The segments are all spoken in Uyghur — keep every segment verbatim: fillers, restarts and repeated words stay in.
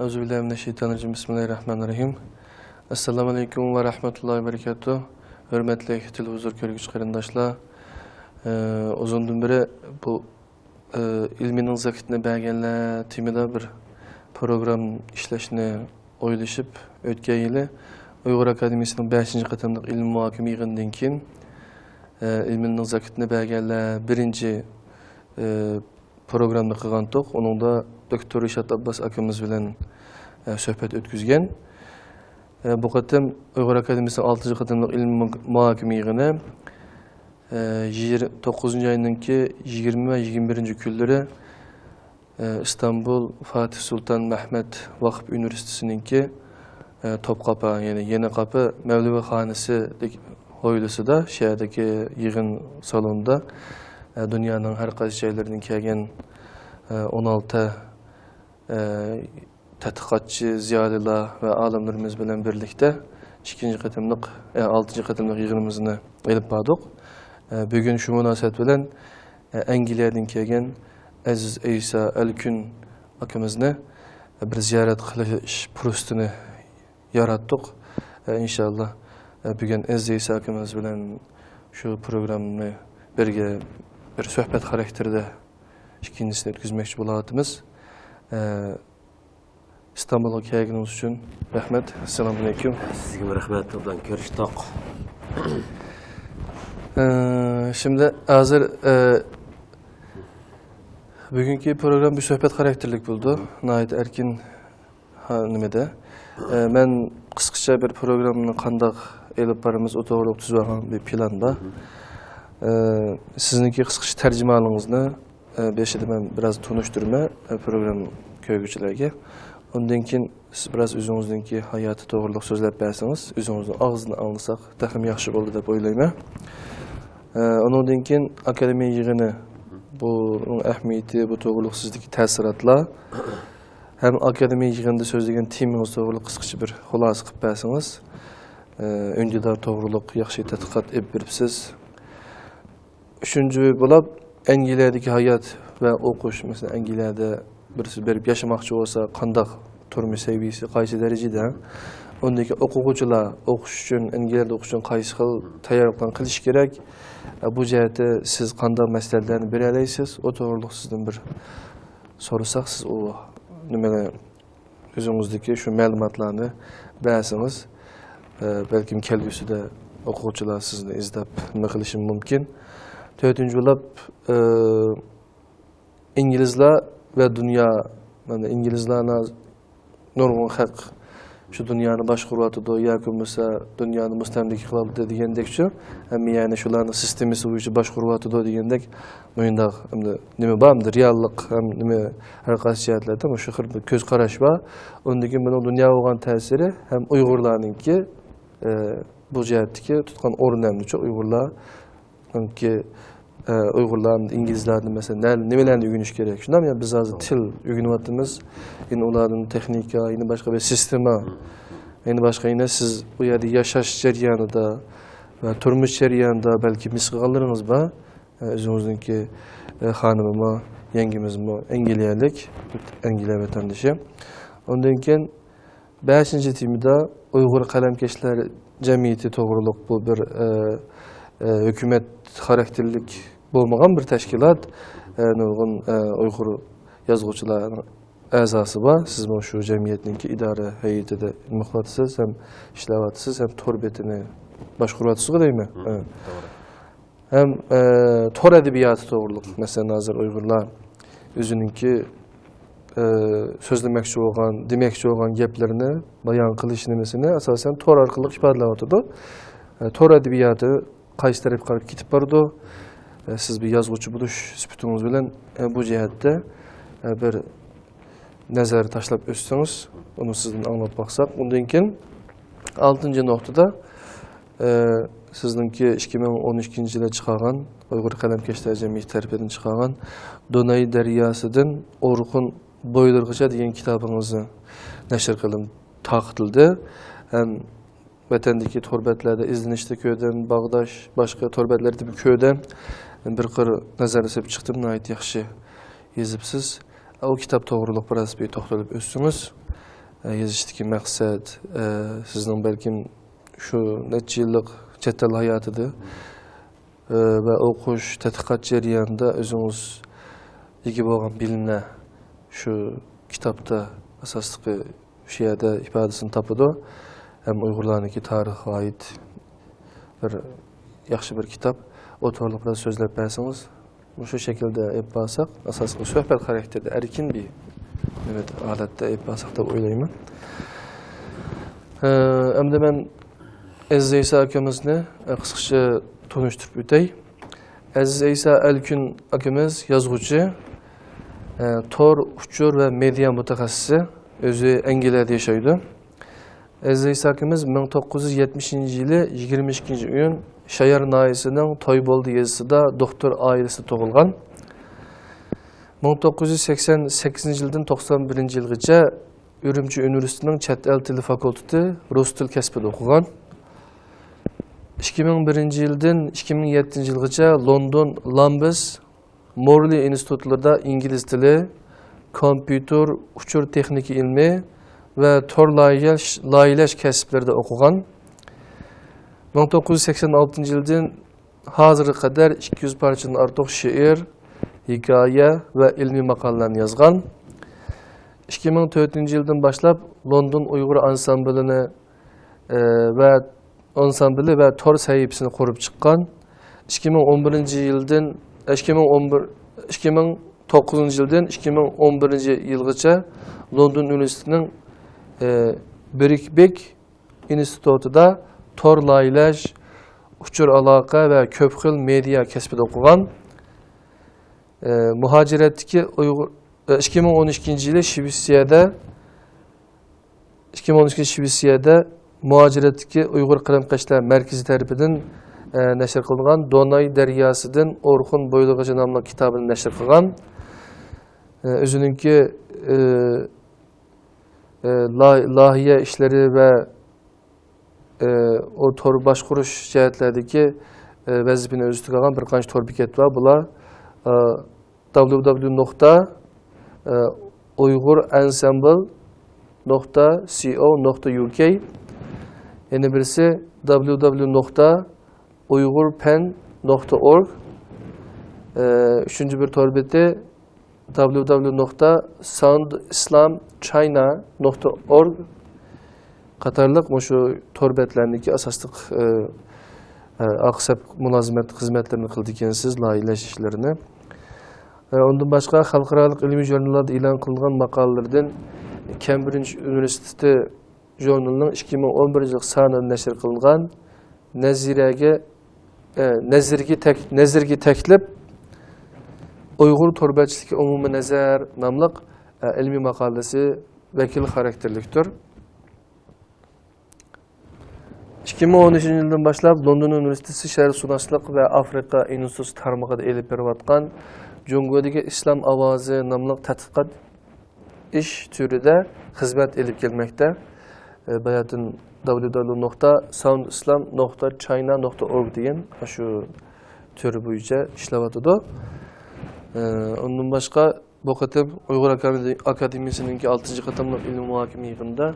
ئەئۇزۇبىللاھىمىنەششەيتانىررەجىم. بىسمىللاھىررەھمانىررەھىم. ئەسسالامۇئەلەيكۇم ۋە رەھمەتۇللاھى ۋە بەرىكاتۇھ. ھۆرمەتلىك تېلېۋىزور كۆرگۈچى قېرىنداشلار، ئى، ئۇزۇندىن بېرى بۇ، ئى، ئىلمىنىڭ زاكىتىنى بەرگەنلەر تېمىدا بىر پروگرامما ئىشلەشنى ئويلىشىپ، ئۆتكەن يىلى ئۇيغۇر ئاكادېمىيىسىنىڭ بەشىنچى قېتىملىق ئىلمىي مۇھاكىمە يىغىنىدىن كېيىن، ئى، ئىلمىنىڭ زاكىتىنى بەرگەنلەر بىرىنچى، ئى، پروگرامما قىلغانتۇق. ئۇنىڭدا دوكتور رىشات ئابباس ئاكىمىز بىلەن، ئە، سۆھبەت ئۆتكۈزگەن. ئە، بۇ قېتىم ئۇيغۇر ئاكادېمىيىسىنىڭ ئالتىنچى قېتىملىق ئىلمىي مۇھاكىمە يىغىنى، ئە، يىگىر-، توققۇزىنچى ئاينىڭكى يىگىرمە ۋە يىگىرمە بىرىنچى كۈنلىرى، ئە، ئىستانبۇل فاتىھ سۇلتان مەھمەت ۋاقىپ ئۇنىۋېرسىتېتىنىڭكى، ئە، توپقاپا، يەنى يېنىقاپا مەۋلىۋىخانىسى ھويلىسىدا، شەھەردىكى يىغىن سالونىدا، ئە، دۇنيانىڭ ھەر قايسى جايلىرىدىن كەلگەن، ئە، ئون ئالتە، ئە، تەتقىقاتچى، زىيالىيلار ۋە ئالىملىرىمىز بىلەن بىرلىكتە ئىككىنچى قېتىملىق، ئە، ئالتىنچى قېتىملىق يىغىنىمىزنى ئېلىپ باردۇق. ئە، بۈگۈن شۇ مۇناسىۋەت بىلەن، ئە، ئەنگلىيەدىن كەلگەن ئەزىز ئەيسا ئەلكۈن ئاكىمىزنى بىر زىيارەت قىلىش پۇرسىتىنى ياراتتۇق. ئە، ئىنشاللا، ئە، بۈگۈن ئەزىز ئەيسا ئاكىمىز بىلەن شۇ پروگراممىنى بىرگە بىر سۆھبەت خاراكتېرىدە ئىككىنچىسىنى ئۆتكۈزمەكچى بولۇۋاتىمىز. ئە، ئىستانبۇلغا كەلگىنىڭىز ئۈچۈن رەھمەت. ئەسسالامۇئەلەيكۇم. سىزگىمۇ رەھمەت، ئوبدان كۆرۈشتۇق. ئە، شىمدى ھازىر، ئە، بۈگۈنكى پروگرامما بىر سۆھبەت خاراكتېرلىك بولىدۇ. ناھايىتى ئەركىن، ھا، نېمىدە. ئە، مەن قىسقىچە بىر پروگراممىنى قانداق ئېلىپ بارىمىز، ئۇ توغرۇلۇق تۈزۈۋالغان بىر پىلان بار. ئە، سىزنىڭكى قىسقىچە تەرجىمىھالىڭىزنى، ئە، بېشىدا مەن بىراز تونۇشتۇرىمەن، ئە، پروگرامما كۆرگۈچىلەرگە. ئۇندىن كېيىن سىز بىراز ئۆزىڭىزنىڭكى ھاياتى توغرۇلۇق سۆزلەپ بەرسىڭىز، ئۆزىڭىزنىڭ ئاغزىدىن ئاڭلىساق تېخىمۇ ياخشى بولىدۇ دەپ ئويلايمەن. ئە، ئۇنىڭدىن كېيىن ئاكادېمىيە يىغىنى، بۇنىڭ ئەھمىيىتى، بۇ توغرۇلۇق سىزدىكى تەسىراتلار ھەم ئاكادېمىيە يىغىنىدا سۆزلىگەن تېمىڭىز توغرۇلۇق قىسقىچە بىر خۇلاسە قىلىپ بەرسىڭىز، ئە، ئۈندىدار توغرۇلۇق ياخشى تەتقىقات ئېلىپ بېرىپسىز. ئۈچىنچى بولاپ، ئەنگلىيەدىكى ھايات ۋە ئوقۇش، مەسىلەن، ئەنگلىيەدە بىرسى بېرىپ ياشىماقچى بولسا، قانداق تۇرمۇش سەۋىيەسى، قايسى دەرىجىدە؟ ئۇندىن كېيىن ئوقۇغۇچىلار ئوقۇش ئۈچۈن، ئەنگلىيەدە ئوقۇش ئۈچۈن قايسى خىل تەييارلىقلارنى قىلىشى كېرەك؟ بۇ جەھەتتە سىز قانداق مەسلىھەتلەرنى بېرەلەيسىز؟ ئۇ توغرۇلۇق سىزدىن بىر سورىساق، سىز ئۇ نېمىنى ئۆزىڭىزدىكى شۇ مەلۇماتلارنى بەرسىڭىز، ئە، بەلكىم كەلگۈسىدە ئوقۇغۇچىلار سىزنى ئىزدەپ نېمە قىلىشى مۇمكىن. تۆتىنچى بولاپ، ئە، ئىنگلىزلار ۋە دۇنيا، مانا، ئىنگلىزلارنى نۇرغۇن خەق شۇ دۇنيانى باشقۇرۇۋاتىدۇ ياكى بولمىسا دۇنيانى مۇستەملىكە قىلىۋاتىدۇ دېگەندەكچۇ، ھەممە يەرنى شۇلارنىڭ سىستېمىسى بويىچە باشقۇرۇۋاتىدۇ دېگەندەك، مۇنداق ئەمدى نېمە بار، ئەمدى رېئاللىق ھەم نېمە، ھەر قايسى جەھەتلەردە مۇشۇ خىل بىر كۆز قاراش بار. ئۇندىن كېيىن بۇنىڭ دۇنياغا بولغان تەسىرى ھەم ئۇيغۇرلارنىڭكى، ئە، بۇ جەھەتتىكى تۇتقان ئورنى ھەمدىچۇ ئۇيغۇرلارنىڭكى، ئە، ئۇيغۇرلار ئىنگلىزلەردىن مەسىلەن نە-، نېمىلەرنى ئۆگىنىش كېرەك؟ شۇنداقمۇ؟ يا بىز ھازىر تىل ئۆگىنىۋاتىمىز، يەنە ئۇلاردىن تېخنىكا، يەنە باشقا بىر سىستېما، يەنە باشقا يەنە سىز بۇ يەردە ياشاش جەريانىدا ۋە تۇرمۇش جەريانىدا بەلكى مىس قىلغانلىرىڭىز بار. ئۆزىڭىزنىڭكى، ئە، خانىمىمۇ، يەڭگىمىزمۇ ئەنگلىيەلىك، ئەنگلىيە ۋەتەندىشى. ئۇندىن كېيىن بەشىنچى تېمىدا ئۇيغۇر قەلەمكەشلەر جەمئىيىتى توغرۇلۇق بۇ بىر، ئە، ئە، ھۆكۈمەت خاراكتېرلىك بولمىغان بىر تەشكىلات. ئە، نۇرغۇن، ئە، ئۇيغۇر يازغۇچىلارنىڭ ئەزاسى بار. سىزمۇ شۇ جەمئىيەتنىڭكى ئىدارە ھەيئىتىدە نېمە قىلىۋاتىسىز، ھەم ئىشلەۋاتىسىز، ھەم تور بېتىنى باشقۇرۇۋاتىسىزغۇ دەيمەن. ھە. توغرا. ھەم، ئە، تور ئەدەبىياتى توغرۇلۇق، مەسىلەن، ھازىر ئۇيغۇرلار ئۆزىنىڭكى، ئە، سۆزلىمەكچى بولغان، دېمەكچى بولغان گەپلىرىنى بايان قىلىش نېمىسىنى ئاساسەن تور ئارقىلىق ئىپادىلەۋاتىدۇ. ئە، تور ئەدەبىياتى قايسى تەرەپكە قاراپ كېتىپ بارىدۇ؟ ئە، سىز بىر يازغۇچى بولۇش سۈپىتىڭىز بىلەن، ئە، بۇ جەھەتتە، ئە، بىر نەزەر تاشلاپ ئۆتسىڭىز، ئۇنى سىزدىن ئاڭلاپ باقساق. ئۇندىن كېيىن ئالتىنچى نۇقتىدا، ئە، سىزنىڭكى ئىككى مىڭ ئون ئىككىنچى يىلى چىقارغان، ئۇيغۇر قەلەمكەشلەر جەمئىيىتى تەرىپىدىن چىقارغان دوناي دەرياسىدىن ئورخۇن بويلىرىغىچە دېگەن كىتابىڭىزنى نەشر قىلىم تارقىتىلدى. ھەم ۋەتەندىكى تور بەتلەردە ئىزدىنىشتە كۆردۈم، باغداش، باشقا تور بەتلەردە كۆردۈم. بىر قىر نەزەر سېلىپ چىقتىم، ناھايىتى ياخشى يېزىپسىز. ئۇ كىتاب توغرۇلۇق بىراز بىر توختىلىپ ئۆتسىڭىز. ئە، يېزىشتىكى مەقسەت، ئە، سىزنىڭ بەلكىم شۇ نەچچە يىللىق چەت ئەل ھاياتىدا، ئە، ۋە ئوقۇش، تەتقىقات جەريانىدا ئۆزىڭىز ئىگە بولغان بىلىملەر شۇ كىتابتا ئاساسلىقى شۇ يەردە ئىپادىسىنى تاپىدۇ. ھەم ئۇيغۇرلارنىڭكى تارىخىغا ئائىت بىر ياخشى بىر كىتاب. ئوتتۇرىلىق بىلەن سۆزلەپ بەرسىڭىز، مۇشۇ شەكىلدە ئېلىپ بارساق، ئاساسلىقى سۆھبەت خاراكتېرىدە، ئەركىن بىر نېمە ھالەتتە ئېلىپ بارساق دەپ ئويلايمەن. ئە، ئەمدى مەن ئەزىز ئەيسا ئاكىمىزنى، ئە، قىسقىچە تونۇشتۇرۇپ ئۆتەي. ئەزىز ئەيسا ئەلكۈن ئاكىمىز يازغۇچى، ئە، تور، ئۇچۇر ۋە مېدىيا مۇتەخەسسىسى، ئۆزى ئەنگلىيەدە ياشايدۇ. ئەزىز ئەيسا ئاكىمىز مىڭ توققۇز يۈز يەتمىشىنچى يىلى يىگىرمە ئىككىنچى ئىيۇن شايار ناھىيەسىنىڭ تويبولدى يېزىسىدا دوختۇر ئائىلىسىدە تۇغۇلغان. مىڭ توققۇز يۈز سەكسەن سەككىزىنچى يىلدىن توقسان بىرىنچى يىلغىچە ئۈرۈمچى ئۇنىۋېرسىتېتىنىڭ چەت ئەل تىلى فاكۇلتېتى رۇس تىل كەسپىدە ئوقۇغان. ئىككى مىڭ بىرىنچى يىلدىن ئىككى مىڭ يەتتىنچى يىلغىچە لوندون لامبېس مورلى ئىنستىتۇتلىرىدا ئىنگلىز تىلى، كومپيۇتېر، ئۇچۇر تېخنىكا ئىلمى ۋە تور لايىھەلەش، لايىھەلەش كەسىپلىرىدە ئوقۇغان. مىڭ توققۇز يۈز سەكسەن ئالتىنچى يىلدىن ھازىرغا قەدەر ئىككى يۈز پارچىدىن ئارتۇق شېئىر، ھېكايە ۋە ئىلمىي ماقالىلەرنى يازغان. ئىككى مىڭ تۆتىنچى يىلدىن باشلاپ لوندون ئۇيغۇر ئانسامبىلىنى، ئە، ۋە ئانسامبىلى ۋە تور سەھىپىسىنى قۇرۇپ چىققان. ئىككى مىڭ ئون بىرىنچى يىلدىن، ئىككى مىڭ ئون بىر، ئىككى مىڭ توققۇزىنچى يىلدىن ئىككى مىڭ ئون بىرىنچى يىلغىچە لوندون ئۇنىۋېرسىتېتىنىڭ، ئە، بىركبېك ئىنستىتۇتىدا تور لايىھەلەش، ئۇچۇر ئالاقە ۋە كۆپ خىل مېدىيا كەسپىدە ئوقۇغان. ئە، مۇھاجىرەتتىكى ئۇيغۇر، ئە، ئىككى مىڭ ئون ئىككىنچى يىلى شىۋېتسىيەدە، ئىككى مىڭ ئون ئىككىنچى شىۋېتسىيەدە مۇھاجىرەتتىكى ئۇيغۇر قەلەمكەشلەر مەركىزى تەرىپىدىن، ئە، نەشر قىلىنغان دوناي دەرياسىدىن ئورخۇن بويلىغىچە ناملىق كىتابىنى نەشر قىلغان. ئە، ئۆزىنىڭكى، ئە، ئە، لا-، لايىھە ئىشلىرى ۋە، ئە، ئۇ تور باشقۇرۇش جەھەتلەردىكى، ئە، ۋەزىپىنى ئۆز ئۈستىگە ئالغان بىر قانچە تور بېكەت بار. بۇلار، ئە، دابليۇ دابليۇ نۇقتا ئۇيغۇر ئەنسامبىل نۇقتا سى ئو نۇقتا يۇ كەي، يەنە بىرسى دابليۇ دابليۇ نۇقتا ئۇيغۇر پەن نۇقتا ئورگ، ئۈچىنچى بىر تور بېتى دابليۇ دابليۇ نۇقتا ساوند ئىسلام چاينا نۇقتا ئورگ قاتارلىق مۇشۇ تور بەتلەرنىڭكى ئاساسلىق، ئە، ئە، ئارقا سەپ مۇلازىمەت خىزمەتلىرىنى قىلىدىكەنسىز، لايىھەلەش ئىشلىرىنى. ئە، ئۇندىن باشقا، خەلقئارالىق ئىلمىي ژۇرناللاردا ئېلان قىلىنغان ماقالىلىرىدىن كەمبرىج ئۇنىۋېرسىتېتى ژۇرنىلىنىڭ ئىككى مىڭ ئون بىرىنچى يىل سانىدا نەشر قىلىنغان نەزىرەگە، ئە، نەزىرگە تەك-، نەزىرگە تەكلىپ ئۇيغۇر تور بەتچىلىكى ئومۇمىي نەزەر ناملىق، ئە، ئىلمىي ماقالىسى ۋەكىل خاراكتېرلىكتۇر. ئىككى مىڭ ئون ئۈچىنچى يىلدىن باشلاپ لوندون ئۇنىۋېرسىتېتى شەرقشۇناسلىق ۋە ئافرىقا ئىنستىتۇتى تارمىقىدا ئېلىپ بېرىۋاتقان جۇڭگودىكى ئىسلام ئاۋازى ناملىق تەتقىقات ئىش تۈرىدە خىزمەت ئېلىپ كەلمەكتە. ئە، باياتىن دابليۇ دابليۇ نۇقتا ساوند ئىسلام نۇقتا چاينا نۇقتا ئورگ دېگەن شۇ تۈر بويىچە ئىشلەۋاتىدۇ. ئە، ئۇندىن باشقا، بۇ قېتىم ئۇيغۇر ئاكادېمىيىسىنىڭكى ئالتىنچى قېتىملىق ئىلمىي مۇھاكىمە يىغىنىدا،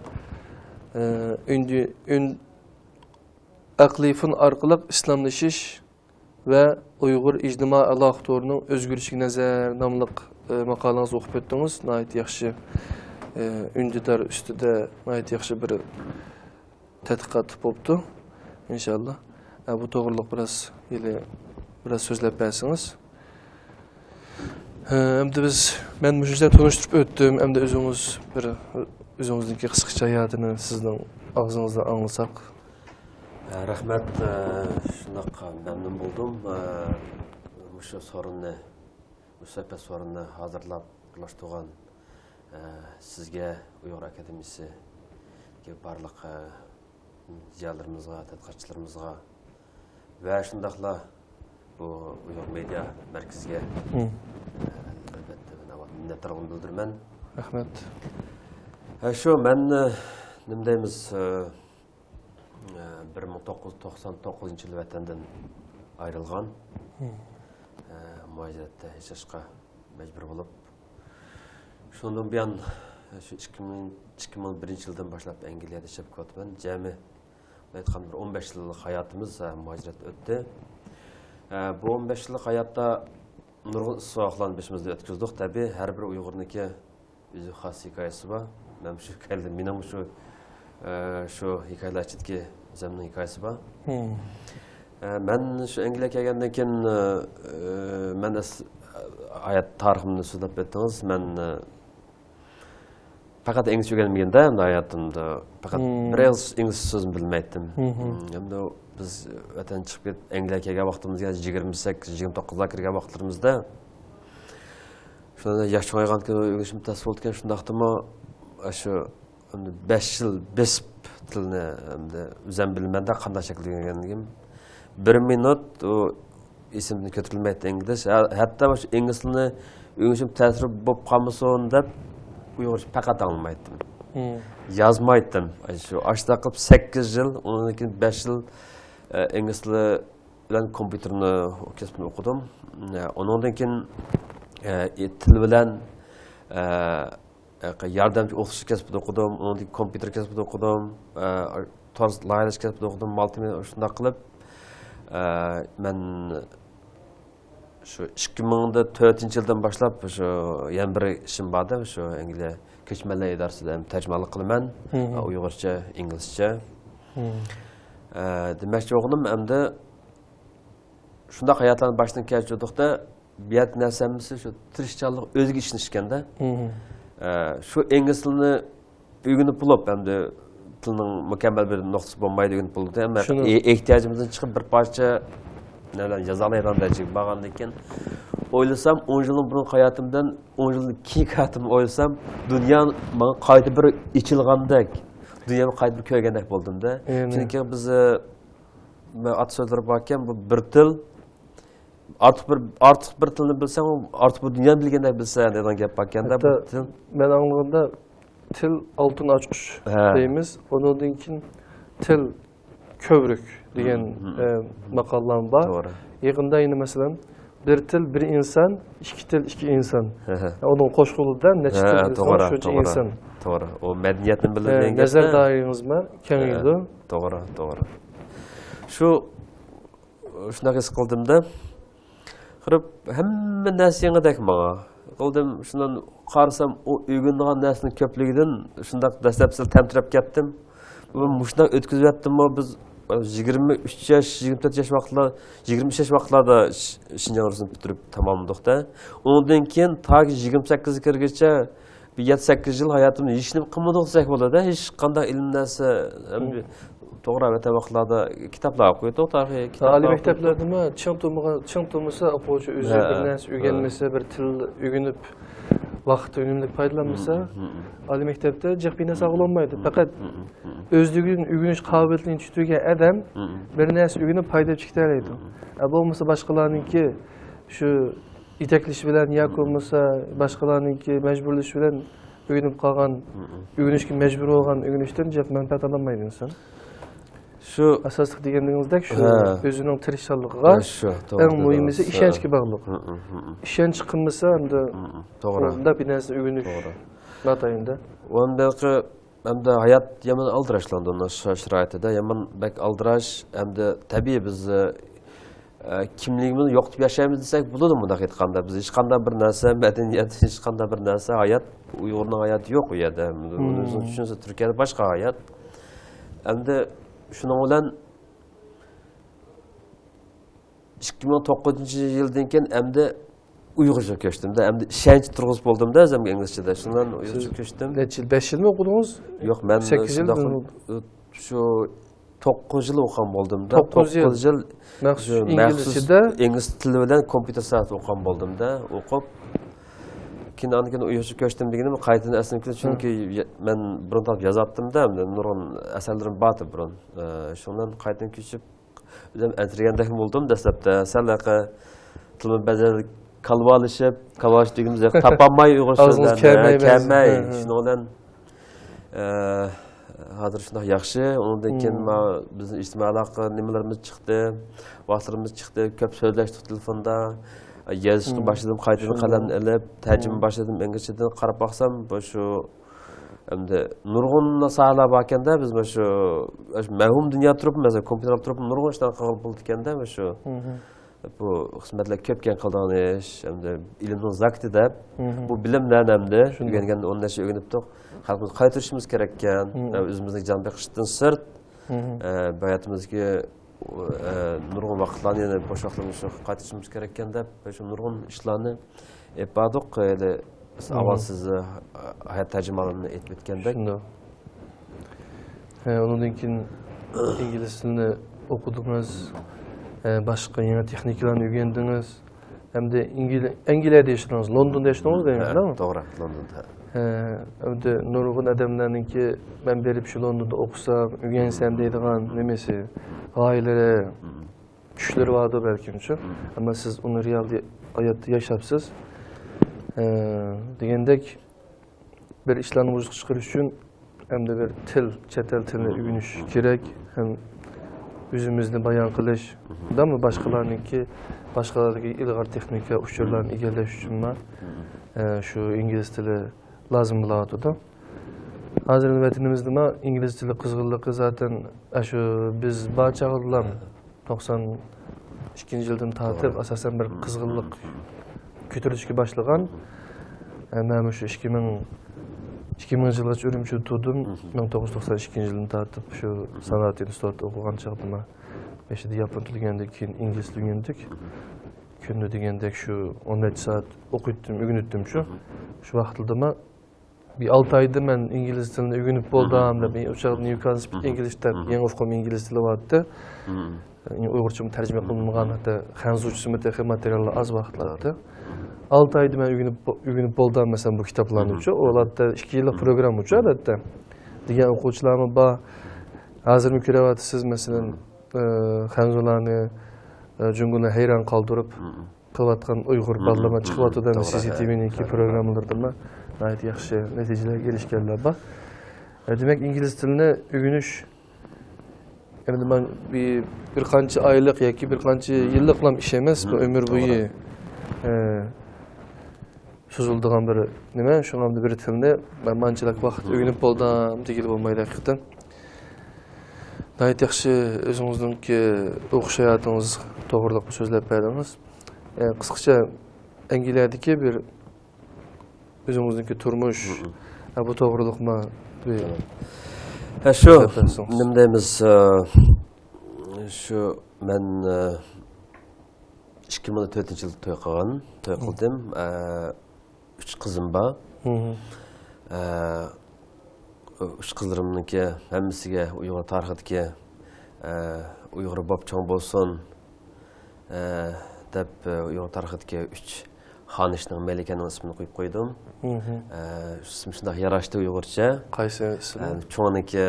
ئە، ئۈندى-، ئۈن-، ئەقلىي فون ئارقىلىق ئىسلاملىشىش ۋە ئۇيغۇر ئىجتىمائىي ئالاقە تورىنىڭ ئۆزگىرىشىگە نەزەر ناملىق، ئە، ماقالىڭىزنى ئوقۇپ ئۆتتىڭىز. ناھايىتى ياخشى، ئە، ئۈندىدار ئۈستىدە ناھايىتى ياخشى بىر تەتقىقات بوپتۇ، ئىنشاللا. ئە، بۇ توغرىلىق بىراز، ھېلى بىراز سۆزلەپ بەرسىڭىز. ئە، ئەمدى بىز، مەن مۇشۇنچە تونۇشتۇرۇپ ئۆتتۈم. ئەمدى ئۆزىڭىز بىر، ئۆزىڭىزنىڭكى قىسقىچە ھاياتىنى سىزنىڭ ئاغزىڭىزدىن ئاڭلىساق. ئە، رەھمەت. ئە، شۇنداق مەمنۇن بولدۇم. ئە، مۇشۇ سورۇننى، مۇشۇ سۆھبەت سورۇنىنى ھازىرلاپ ئورۇنلاشتۇرغان، ئە، سىزگە، ئۇيغۇر ئاكادېمىيىسىدىكى بارلىق، ئە، زىيالىيلىرىمىزغا، تەتقىقاتچىلىرىمىزغا ۋە شۇنداقلا بۇ ئۇيغۇر مېدىيا مەركىزىگە، مم. ئە، ئەلۋەتتە، مەن ئاۋۋال مىننەتدارلىقىمنى بىلدۈرىمەن. رەھمەت. ھە، شۇ، مەن، ئە، نېمە دەيمىز، ئە، ئە، بىر مىڭ توققۇز يۈز توقسان توققۇزىنچى يىلى ۋەتەندىن ئايرىلغان. مم. ئە، مۇھاجىرەتتە ياشاشقا مەجبۇر بولۇپ، شۇندىن بۇيان شۇ ئىككى مىڭ، ئىككى مىڭ بىرىنچى يىلدىن باشلاپ ئەنگلىيەدە ياشاپ كېلىۋاتىمەن. جەمئىي ئېيتقاندا بىر ئون بەش يىللىق ھاياتىمىز، ھە، مۇھاجىرەتتە ئۆتتى. ھە، بۇ ئون بەش يىللىق ھاياتتا نۇرغۇن ئىسسىق ۋاقىتلارنى بېشىمىزدىن ئۆتكۈزدۇق. تەبىئىي، ھەر بىر ئۇيغۇرنىڭكى ئۆزى خاس ھېكايىسى بار. مەن شۇ ھېكايىلەر، مېنىڭمۇ شۇ، ئە، شۇ ھېكايىلەر ئىچىدىكى ئۆزۈمنىڭ ھېكايىسى بار. ئە، مەن شۇ ئەنگلىيەگە كەلگەندىن كېيىن، ئە، ئە، مەن ئەس-، ھايات تارىخىمنى سۆزلەپ ئۆتتىڭىز. مەن، ئە، پەقەت ئىنگلىزچە ئۆگەنمىگەندە، ھاياتىمدا پەقەت بىر ئېغىز ئىنگلىز سۆزىنى بىلمەيتتىم. ئەمدى بىز ۋەتەندىن چىقىپ كېتىپ، ئەنگلىيەگە كەلگەن ۋاقتىمىزغا يىگىرمە سەككىز، يىگىرمە توققۇزلارغا كىرگەن ۋاقىتلىرىمىزدا، شۇندا ياش چوڭايغانكىن، ئۆگىنىشىم تەس بولىدىكەن، شۇنداقتىمۇ شۇ بەش يىل بېسىپ تىلنى ئەمدى ئۆزۈم بىلمەمدە قانداق شەكىلدە ئۆگەنگەنلىكىم. بىر مىنۇت ئۇ ئېسىمدىن كۆتۈرۈلمەيتتى ئىنگلىز. ھە-، ھەتتا مۇشۇ ئىنگلىز تىلىنى ئۆگىنىشىم تەسىر بولۇپ قالمىسۇن دەپ، ئۇيغۇرچە پەقەت ئاڭلىمايتتىم. يازمايتتىم. ئاي، شۇ ئاشۇنداق قىلىپ سەككىز يىل، ئۇنىڭدىن كېيىن بەش يىل، ئە، ئىنگلىز تىلى بىلەن كومپيۇتېرنى كەسپىنى ئوقۇدۇم. ئە، ئۇنىڭدىن كېيىن، ئە، تىل بىلەن، ئە، ياردەمچى ئوقۇتقۇچى كەسپىدە ئوقۇدۇم، ئۇنىڭدىن كېيىن كومپيۇتېر كەسپىدە ئوقۇدۇم، ئە، تور لايىھەلەش كەسپىدە ئوقۇدۇم، مالتىمېدىيا شۇنداق قىلىپ، ئە، مەن شۇ ئىككى مىڭ تۆتىنچى يىلدىن باشلاپ شۇ يەنە بىر ئىشىم بار ئىدى، شۇ ئەنگلىيە كۆچمەنلەر ئىدارىسىدە ھەم تەرجىمانلىق قىلىمەن، ئۇيغۇرچە، ئىنگلىزچە. ئە، دېمەكچى بولغىنىم ئەمدى شۇنداق ھاياتلارنى باشتىن كەچۈردۇق-دە، بۇ يەردە نەرسە ھەممىسى شۇ تىرىشچانلىق، ئۆزىگە ئىشىنىشكەندە. ئە، شۇ ئىنگلىز تىلىنى ئۆگىنىپ بولۇپ، ئەمدى تىلنىڭ مۇكەممەل بىر نۇقتىسى بولمايدۇ، ئۆگىنىپ بولىدۇ. ئەمما ئە-، ئېھتىياجىمىزدىن چىقىپ بىر پارچە نېمىلەرنى يازالايدىغان دەرىجىگە بارغاندىن كېيىن ئويلىسام، ئون يىلنىڭ بۇرۇنقى ھاياتىمدىن ئون يىلدىن كېيىنكى ھاياتىمنى ئويلىسام، دۇنيا ماڭا قايتا بىر ئېچىلغاندەك، دۇنيامنى قايتا بىر كۆرگەندەك بولدۇمدا. چۈنكى بىز، ئە، مەن ئاتا سۆزلىرى باركەن، بۇ بىر تىل، ئارتۇق بىر، ئارتۇق بىر تىلنى بىلسەڭ، ئارتۇق بىر دۇنيانى بىلگەندەك بىلىسەن دەيدىغان گەپ باركەندە، بۇ تىل. مەن ئاڭلىغاندا، تىل ئالتۇن ئاچقۇچ دەيمىز. ئۇنىڭدىن كېيىن تىل كۆۋرۈك دېگەن، ئە، ماقاللارمۇ بار. يېقىندا يەنە، مەسىلەن، بىر تىل، بىر ئىنسان، ئىككى تىل، ئىككى ئىنسان. ئۇنىڭ قوشقىلىدا نەچچە تىل بىلسەڭ، شۇنچە ئىنسان. توغرا. ئۇ مەدەنىيەتنى بىلىدۇ دېگەن گەپتە. نەزەر دائىرىڭىزمۇ كېڭىيىدۇ. توغرا، توغرا. شۇ شۇنداق ھېس قىلدىمدا، قىرىپ ھەممە نەرسە يېڭىدەك ماڭا. قىلدىم، شۇنداق قارىسام، ئۇ ئۆگىنىدىغان نەرسىنىڭ كۆپلۈكىدىن شۇنداق دەسلەپ سەل تەمتىرەپ كەتتىم. بۇ مۇشۇنداق ئۆتكۈزۈۋەتتىممۇ؟ بىز يىگىرمە ئۈچ ياش، يىگىرمە تۆت ياش ۋاقىتلار، يىگىرمە ئۈچ ياش ۋاقىتلاردا ش-، شىنجاڭ ئۇنىۋېرسىتېتىنى پۈتتۈرۈپ تاماملىدۇق-دە. ئۇنىڭدىن كېيىن تاكى يىگىرمە سەككىزگە كىرگۈچە بىر يەتتە سەككىز يىل ھاياتىمدا ھېچنېمە قىلمىدۇق دېسەك بولىدۇ. ھېچقانداق ئىلىم نەرسە، توغرا، ۋەتەن ۋاقىتلاردا كىتابلار ئوقۇيتتۇق، تارىخىي كىتابلار. ئالىي مەكتەپلەردىمۇ چىڭ تۇرمىغان، چىڭ تۇرمىسا، ئوقۇغۇچى ئۆزى بىر نەرسە ئۆگەنمىسە، بىر تىل ئۆگىنىپ، ۋاقىت ئۈنۈملۈك پايدىلانمىسا، ئالىي مەكتەپتە جىق بىر نەرسە ئاڭلىمايدۇ. پەقەت ئۆزلۈكىدىن ئۆگىنىش قابىلىيىتىنى يېتىلدۈرگەن ئادەم بىر نەرسە ئۆگىنىپ پايدا ئېلىپ چىقىدۇ. ئە، بولمىسا باشقىلارنىڭكى شۇ يېتەكلىشى بىلەن ياكى بولمىسا باشقىلارنىڭكى مەجبۇرلىشى بىلەن ئۆگىنىپ قالغان، ئۆگىنىشكە مەجبۇر بولغان ئۆگىنىشتىن جىق مەنپەئەت ئالالمايدۇ ئىنسان. شۇ ئاساسلىق دېگىنىڭىزدەك شۇ ئۆزىنىڭ تىرىشچانلىقىغا، ئەڭ مۇھىمىسى ئىشەنچكە باغلىق. ئىشەنچ قىلمىسا، ئەمدى توغرا، بۇنداق بىر نەرسىنى ئۆگىنىش ناتايىن-دە. ئۇنداقى ئەمدى ھايات يامان ئالدىراشلاندى ئۇنىڭ شا-، شارائىتىدا. يامان بەك ئالدىراش. ئەمدى تەبىئىي بىز، ئە، كىملىكىمىزنى يوقىتىپ ياشايمىز دېسەك بولىدۇ مۇنداق ئېيتقاندا. بىز ھېچقانداق بىر نەرسە، مەدەنىيەت، ھېچقانداق بىر نەرسە، ھايات، ئۇيغۇرنىڭ ھاياتى يوق ئۇ يەردە. ئۇنى ئۆزىڭىز چۈشىنىسىز، تۈركىيەدە باشقا ھايات. ئەمدى شۇنىڭ بىلەن ئىككى مىڭ توققۇزىنچى يىلدىن كېيىن ئەمدى ئۇيغۇرچە كۆچتۈم-دە، ئەمدى ئىشەنچ تۇرغۇزۇپ بولدۇم-دە ئۆزۈمگە ئىنگلىزچىدە. شۇنىڭ بىلەن ئۇيغۇرچە كۆچتۈم. نەچچە يىل؟ بەش يىلمۇ ئوقۇدىڭىز؟ يوق، مەن سەككىز يىل شۇنداق، شۇ توققۇز يىل ئوقۇغان بولدۇم-دا. توققۇز يىل. توققۇز يىل مەخسۇس شۇ ئىنگلىز مەخسۇس ئىچىدە؟ ئىنگلىز تىلى بىلەن كومپيۇتېر سائەتى ئوقۇغان بولدۇم-دا، ئوقۇپ. كېيىن، ئاندىن كېيىن ئۇيغۇرچە كۆچتۈم دېگىنىم قايتىدىن ئەسلىمگە كېلىپ، چۈنكى مەن بۇرۇن تاپ يازاتتىم-دا، ئەمدى نۇرغۇن ئەسەرلىرىم بارتى بۇرۇن. ئە، شۇنىڭ بىلەن قايتىدىن كۆچۈپ، ئۆزۈم ئەنسىرىگەندەكمۇ بولدۇم دەسلەپتە. سەل ھېلىقى تىلىمۇ بەزىدە كالۋالىشىپ، كالۋالىشىپ دېگىنىمىز ياق، تاپالماي ئۇيغۇرچە سۆزلەرنى، كەلمەي. شۇنىڭ بىلەن، ئە، ھازىر شۇنداق ياخشى. ئۇنىڭدىن كېيىن مانا بىزنىڭ ئىجتىمائىي ئالاقە نېمىلىرىمىز چىقتى، ۋاقىتلىرىمىز چىقتى. كۆپ سۆزلەشتۇق تېلېفوندا. يازىشقا باشلىدىم، قايتىدىن قەلەمنى ئېلىپ، تەرجىمە باشلىدىم ئىنگلىزچىدىن. قاراپ باقسام، بۇ شۇ ئەمدى نۇرغۇن ساھەلەر باركەندە، بىز مانا شۇ، شۇ مەۋھۇم دۇنيا تۇرۇپ، مەسىلەن، كومپيۇتېر تۇرۇپ نۇرغۇن ئىشلارنى قىلغىلى بولىدىكەندە، مانا شۇ. بۇ خىزمەتلەر كۆپكەن قىلىدىغان ئىش، ئەمدى ئىلىمنىڭ زاكىتى دەپ، بۇ بىلىم نەنەمدى؟ شۇنداق. ئۆگەنگەندە ئون نەچچە ئۆگىنىپتۇق. خەلقىمىزگە قايتۇرۇشىمىز كېرەككەن. ئۆزىمىزنىڭ جان بېقىشتىن سىرت، ئە، بۇ ھاياتىمىزدىكى، ئە، نۇرغۇن ۋاقىتلارنى، يەنە بوش ۋاقىتلارنى شۇ قايتۇرۇشىمىز كېرەككەن دەپ، شۇ نۇرغۇن ئىشلارنى ئېلىپ باردۇق. ھېلى بىز ئاۋۋال سىز، ئە، ھايات تەرجىمانلىرىنى ئېيتىپ ئۆتكەندەك. شۇنداق. ھە، ئۇنىڭدىن كېيىن ئىنگلىز تىلىنى ئوقۇدىڭىز، ھە، باشقا يېڭى تېخنىكىلارنى ئۆگەندىڭىز. ھەمدە ئىنگل-، ئەنگلىيەدە ياشىدىڭىز، لوندوندا ياشىدىڭىز دەيمەن، ھە، توغرا؟ توغرا، لوندوندا. ھە، ھەمدە نۇرغۇن ئادەملەرنىڭكى مەن بېرىپ شۇ لوندوندا ئوقۇسام، ئۆگەنسەم دەيدىغان نېمىسى، غايىلىرى، چۈشلىرى باردۇ بەلكىمچۇ. ئەمما سىز ئۇنى رېئال ھاياتتا ياشاپسىز. ئە، دېگەندەك، بىر ئىشلارنى ۋۇجۇدقا چىقىرىش ئۈچۈن ئەمدى بىر تىل، چەت ئەل تىلىنى ئۆگىنىش كېرەك. ھەم ئۆزىمىزنى بايان قىلىش، دەمۇ باشقىلارنىڭكى، باشقىلاردىكى ئىلغار تېخنىكا ئۇچۇرلارنى ئىگىلەش ئۈچۈنمۇ، ئە، شۇ ئىنگلىز تىلى لازىم بولۇۋاتىدۇ. ھازىر ۋەتىنىمىزدىمۇ ئىنگلىز تىلى قىزغىنلىقى زاتەن ئاشۇ بىز بار چاغدىلا توقسان ئىككىنچى يىلدىن تارتىپ، توغرا. ئاساسەن، بىر قىزغىنلىق كۆتۈرۈلۈشكە باشلىغان. ئە، مەن مۇشۇ ئىككى مىڭ، ئىككى مىڭىنچى يىلغىچە ئۈرۈمچىدە تۇردۇم. مىڭ توققۇز يۈز توقسان ئىككىنچى يىلدىن تارتىپ شۇ سانائەت ئىنستىتۇتىدا ئوقۇغان چاغدىمۇ، بېشىدا ياپون تىلى ئۆگەندۇق، كېيىن ئىنگلىز تىلى ئۆگەندۇق. كۈندە دېگەندەك شۇ ئون نەچچە سائەت ئوقۇيتتۇم، ئۆگىنىتتىمچۇ. شۇ ۋاقىتلىدىمۇ بىر ئالتە ئايدا مەن ئىنگلىز تىلىنى ئۆگىنىپ بولدۇم دەپ، ئۇ چاغدا نيۇكاسل سپىك ئىنگلىش دەپ يېڭى ئۇقۇم ئىنگلىز تىلى بارتتى. ئۇيغۇرچىمۇ تەرجىمە قىلىنمىغان، ھەتتا خەنزۇچىسىمۇ تېخى ماتېرىياللار ئاز ۋاقىتلاردا. ئالتە ئايدا مەن ئۆگىنىپ، ئۆگىنىپ بولدۇم، مەسىلەن، بۇ كىتابلارنىچۇ. ئۇ ھالەتتە ئىككى يىللىق پروگراممىچۇ، ئادەتتە. دېگەن ئوقۇغۇچىلارمۇ بار. ھازىرمۇ كۆرۈۋاتىسىز، مەسىلەن، ئە، خەنزۇلارنى، ئە، جۇڭگونى ھەيران قالدۇرۇپ، قىلىۋاتقان ئۇيغۇر بالىلىرىمۇ چىقىۋاتىدۇ، توغرا، سى سى تى ۋىنىڭكى پروگراممىلىرىدىمۇ ناھايىتى ياخشى نەتىجىلەرگە ئېرىشكەنلەر بار. ئە، دېمەك، ئىنگلىز تىلىنى ئۆگىنىش، ئەمدى مەن بىر، بىر قانچە ئايلىق ياكى بىر قانچە يىللىقلام ئىش ئەمەس، بۇ ئۆمۈر بويى، ئە، سوزۇلىدىغان بىر نېمە. شۇڭا بىر تىلنى مەن مانچىلىك ۋاقىت ئۆگىنىپ بولدۇم دېگىلى بولمايدۇ ھەقىقەتەن. ناھايىتى ياخشى ئۆزىڭىزنىڭكى ئوقۇش ھاياتىڭىز توغرىلىق سۆزلەپ بەردىڭىز. ئە، قىسقىچە ئەنگلىيەدىكى بىر ئۆزىڭىزنىڭكى تۇرمۇش، ھە، بۇ توغرىلىقمۇ بىر ھە، شۇ، سۆزلەپ بەرسىڭىز. نېمە دەيمىز، ئە، شۇ مەن، ئە، ئىككى مىڭ تۆتىنچى يىلدا توي قىلغان، توي قىلدىم. ئە، ئۈچ قىزىم بار. ئە، ئۈچ قىزلىرىمنىڭكى ھەممىسىگە ئۇيغۇر تارىخىدىكى، ئە، ئۇيغۇر بوپ چوڭ بولسۇن، ئە، دەپ، ئە، ئۇيغۇر تارىخىدىكى ئۈچ خانىشنىڭ، مەلىكەنىڭ ئىسمىنى قويۇپ قويدۇم. ئە، ئىسمى شۇنداق ياراشتى ئۇيغۇرچە. قايسى ئىسمى؟ ئە، چوڭىنىڭكى،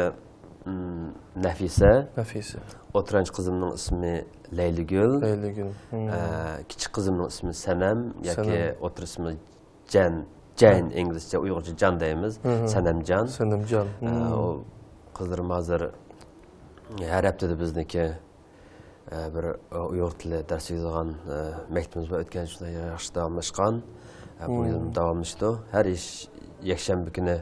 م، نەفىسە. نەفىسە. ئوتتۇرانچى قىزىمنىڭ ئىسمى لەيلىگۈل. لەيلىگۈل. ئە، كىچىك قىزىمنىڭ ئىسمى سەنەم ياكى سەنەم. ئوتتۇرا ئىسمى جەن، جەين، ئىنگلىزچە، ئۇيغۇرچە جان دەيمىز، سەنەمجان. سەنەمجان. ئە، ئۇ قىزلىرىم ھازىر ھەر ھەپتىدە بىزنىڭكى، ئە، بىر، ئە، ئۇيغۇر تىلى دەرس بېرىدىغان، ئە، مەكتىپىمىز بار، ئۆتكەن يىلى ياخشى داۋاملاشقان. ئە، بۇ يىلمۇ داۋاملىشىدۇ. ھەر يەكشەنبە كۈنى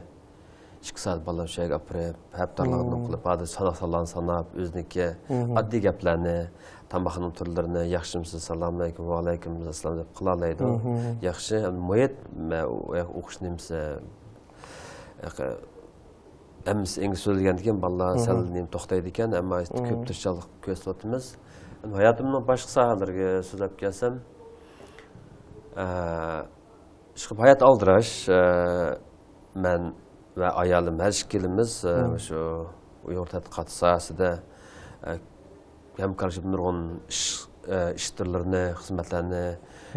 ئىككى سائەت بالىلارنى شۇ يەرگە ئاپىرىپ، ھەپتە ئارىلىقىدا نومۇر قىلىپ، ھازىر ساناق سانلارنى ساناپ، ئۆزىنىڭكى ئاددىي گەپلەرنى، تاماقنىڭ تۈرلىرىنى، ياخشىمۇسىز، سالامۇئەلەيكۇم، ۋەئەلەيكۇم ئەسسالام دەپ قىلالايدۇ. ياخشى، مۇھىت، مە-، ئۇ يەر ئوقۇش نېمىسى، ھەممىسى ئىنگلىز سۆزلىگەندىكىن بالىلار سەل نېمە توختايدىكەن، ئەمما كۆپ تىرىشچانلىق كۆرسىتىۋاتىمىز. ھاياتىمنىڭ باشقا ساھەلىرىگە سۆزلەپ كەلسەم، ئە، ئىشقىلىپ، ھايات ئالدىراش. ئە، مەن ۋە ئايالىم ھەر ئىككىلىمىز، ئە، مۇشۇ ئۇيغۇر تەتقىقاتى ساھەسىدە، ئە، ھەمكارلىشىپ نۇرغۇن ئىش، ئە، ئىش تۈرلىرىنى، خىزمەتلەرنى،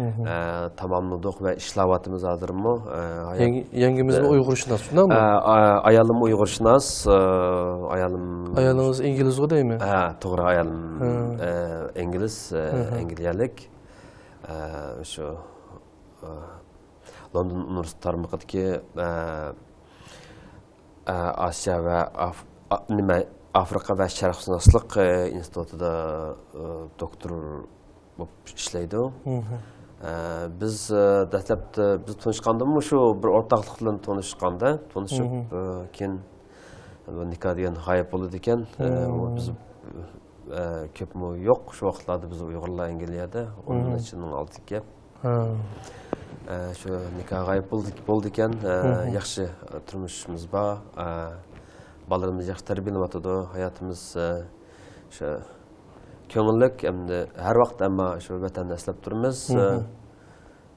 ئە، تاماملىدۇق ۋە ئىشلەۋاتىمىز ھازىرمۇ. ئە، ھايات-، يەڭ-، يەڭگىمىزمۇ ئە، ئۇيغۇرشۇناس، شۇنداقمۇ؟ ئە، ئا-، ئايالىم ئۇيغۇرشۇناس، ئە، ئايالىم. ئايالىڭىز ئىنگلىزغۇ دەيمەن؟ ھە، توغرا، ئايالىم، ئە، ئىنگلىز، ئە، ئەنگلىيەلىك. ئە، شۇ، ئە، لوندون ئۇنىۋېرسىتېت تارمىقىدىكى، ئە، ئە، ئاسىيا ۋە ئاف-، ئا-، نېمە، ئافرىقا ۋە شەرقشۇناسلىق، ئە، ئىنستىتۇتىدا، ئە، دوكتور بولۇپ ئىشلەيدۇ. ئە، بىز، ئە، دەسلەپتە بىز تونۇشقاندىمۇ شۇ بىر ئورتاقلىق بىلەن تونۇشقاندا، تونۇشۇپ، مم. ئە، كېيىن بۇ نىكاھ دېگەن غايىب بولىدىكەن. ئە، ئۇ مم. بىز، ئە، كۆپمۇ يوق شۇ ۋاقىتلاردا بىز ئۇيغۇرلار ئەنگلىيەدە، ئون مم. يىلنىڭ ئالدىدىكى گەپ. ھە. ئە، شۇ نىكاھ غايىب بولدى، بولدىكەن. ئە، مم. ياخشى تۇرمۇشىمىز بار. ئە، بالىلىرىمىز ياخشى تەربىيەلىنىۋاتىدۇ. ھاياتىمىز، ئە، شۇ كۆڭۈللۈك، ئەمدى ھەر ۋاقىت ئەمما شۇ ۋەتەننى ئەسلەپ تۇرىمىز. مم.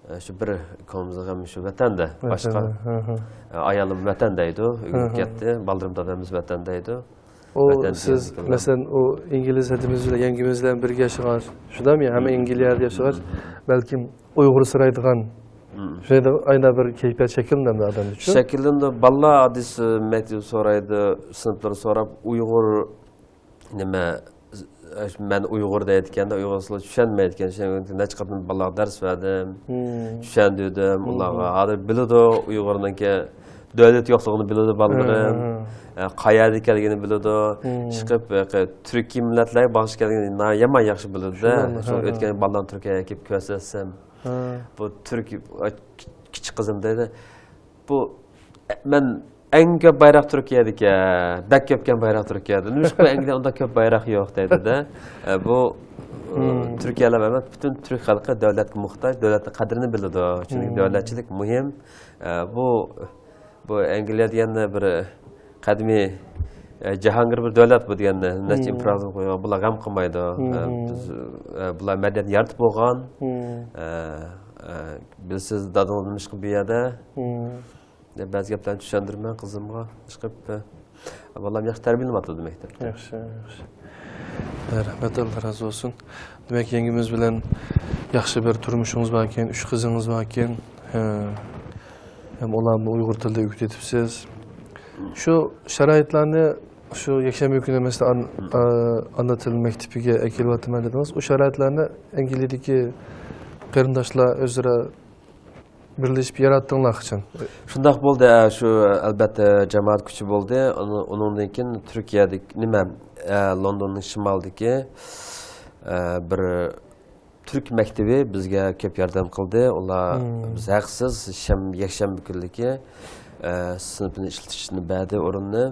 ئە، شۇ بىر كۆڭلىمىزدە غەم شۇ ۋەتەندە. باشقا، ۋەتەندە، ھە، ھە. ئە، ئايالىم ۋەتەن دەيدۇ، ئۆگىنىپ ھە، ھە. كەتتى. بالىلىرىم دادامىز ۋەتەن دەيدۇ. ئۇ ۋەتەن سىز، دېگەن مەسىلەن، ئۇ ئىنگلىز ھەدىمىز بىلەن، يەڭگىمىز بىلەن بىرگە ياشىغاچ، شۇنداقمۇ؟ ھەممە مم. ئەنگلىيەدە ياشىغاچ، مم. بەلكىم ئۇيغۇرسىرايدىغان، مم. شۇنداق ئاينا بىر كەيپىيات شەكىللىنەمدۇ ئادەمدە شۇ؟ شەكىللىنىدۇ. بالىلار ئاددىي مەكتەپتە سورايدۇ، سىنىپلاردا سوراپ، ئۇيغۇر نېمە، مەن ئۇيغۇر دەيدىكەن، ئۇيغۇرلار چۈشەنمەيدىكەن. شۇنىڭ ئۈچۈن نەچچە قېتىم بالىلارغا دەرس بەردىم، مم. چۈشەندۈردۈم مم. ئۇلارغا. ھازىر بىلىدۇ، ئۇيغۇرنىڭكى دۆلەت يوقلۇقىنى بىلىدۇ بالىلىرىم. مم. ئە، قەيەردە ئىكەنلىكىنى بىلىدۇ. مم. ئىشقىلىپ، ئە، تۈركىي مىللەتلەرگە باغلىشىپ كەلگىنىنى يامان ياخشى بىلىدۇ-دە. شۇڭا ھە، ئۆتكەن ھە. بالىلارنى تۈركىيەگە ئەكىپ كۆرسەتسەم، ھە. بۇ تۈرك، ئە، كىچىك قىزىم دەيدۇ. بۇ، ئە، مەن ئەڭ كۆپ بايراق تۈركىيەدىكەن، بەك كۆپكەن بايراق تۈركىيەدە. نېمىشقا ئەنگلىيەدە ئۇنداق كۆپ بايراق يوق دەيدۇ-دە. ئە، بۇ، ئۇ، مم. تۈركىيەلا ئەمەس، پۈتۈن تۈرك خەلقى دۆلەتكە موھتاج، دۆلەتنىڭ قەدرىنى بىلىدۇ. چۈنكى مم. دۆلەتچىلىك مۇھىم. ئە، بۇ، بۇ ئەنگلىيە دېگەندە بىر قەدىمىي، ئە، جاھانگىر بىر دۆلەت بۇ دېگەندە. نەچچە مم. ئىمپېراتورلۇق قۇرغان، بۇلار غەم قىلمايدۇ. ئە، مم. بىز، ئە، بۇلار مەدەنىيەت يارىتىپ بولغان. مم. ئە، ئە، بىلسىز دادىڭىز نېمىشقا بۇ يەردە؟ مم. دەپ بەزى گەپلەرنى چۈشەندۈرىمەن قىزىمغا. ئىشقىلىپ، بالام ياخشى تەربىيەلىنىۋاتىدۇ مەكتەپتە. ياخشى، ياخشى. رەھمەت، ئاللا رازى بولسۇن. دېمەك، يەڭگىمىز بىلەن ياخشى بىر تۇرمۇشىڭىز باركەن، ئۈچ قىزىڭىز باركەن. ھە. ھەم ئۇلارنى ئۇيغۇر تىلىدا ئۆگىتىۋېتىپسىز. شۇ شارائىتلارنى شۇ يەكشەنبە كۈنى، مەسىلەن، ئان-، ئا-، ئانا تىل مەكتىپىگە ئەكېلىۋاتىمەن دېدىڭىز. ئۇ شارائىتلارنى ئەنگلىيەدىكى قېرىنداشلار ئۆزئارا بىرلىشىپ ياراتتىڭلار قاچان؟ شۇنداق بولدى، ئە، شۇ، ئەلبەتتە، جامائەت كۈچى بولدى. ئۇنى-، ئۇنىڭدىن كېيىن تۈركىيەدىكى، نېمە، ئە، لوندوننىڭ شىمالىدىكى، ئە، بىر تۈرك مەكتىپى بىزگە كۆپ ياردەم قىلدى. ئۇلار مم. بىز ھەقسىز شەم-، يەكشەنبە كۈنلۈكى، ئە، سىنىپنى ئىشلىتىشنى بەردى، ئورۇننى.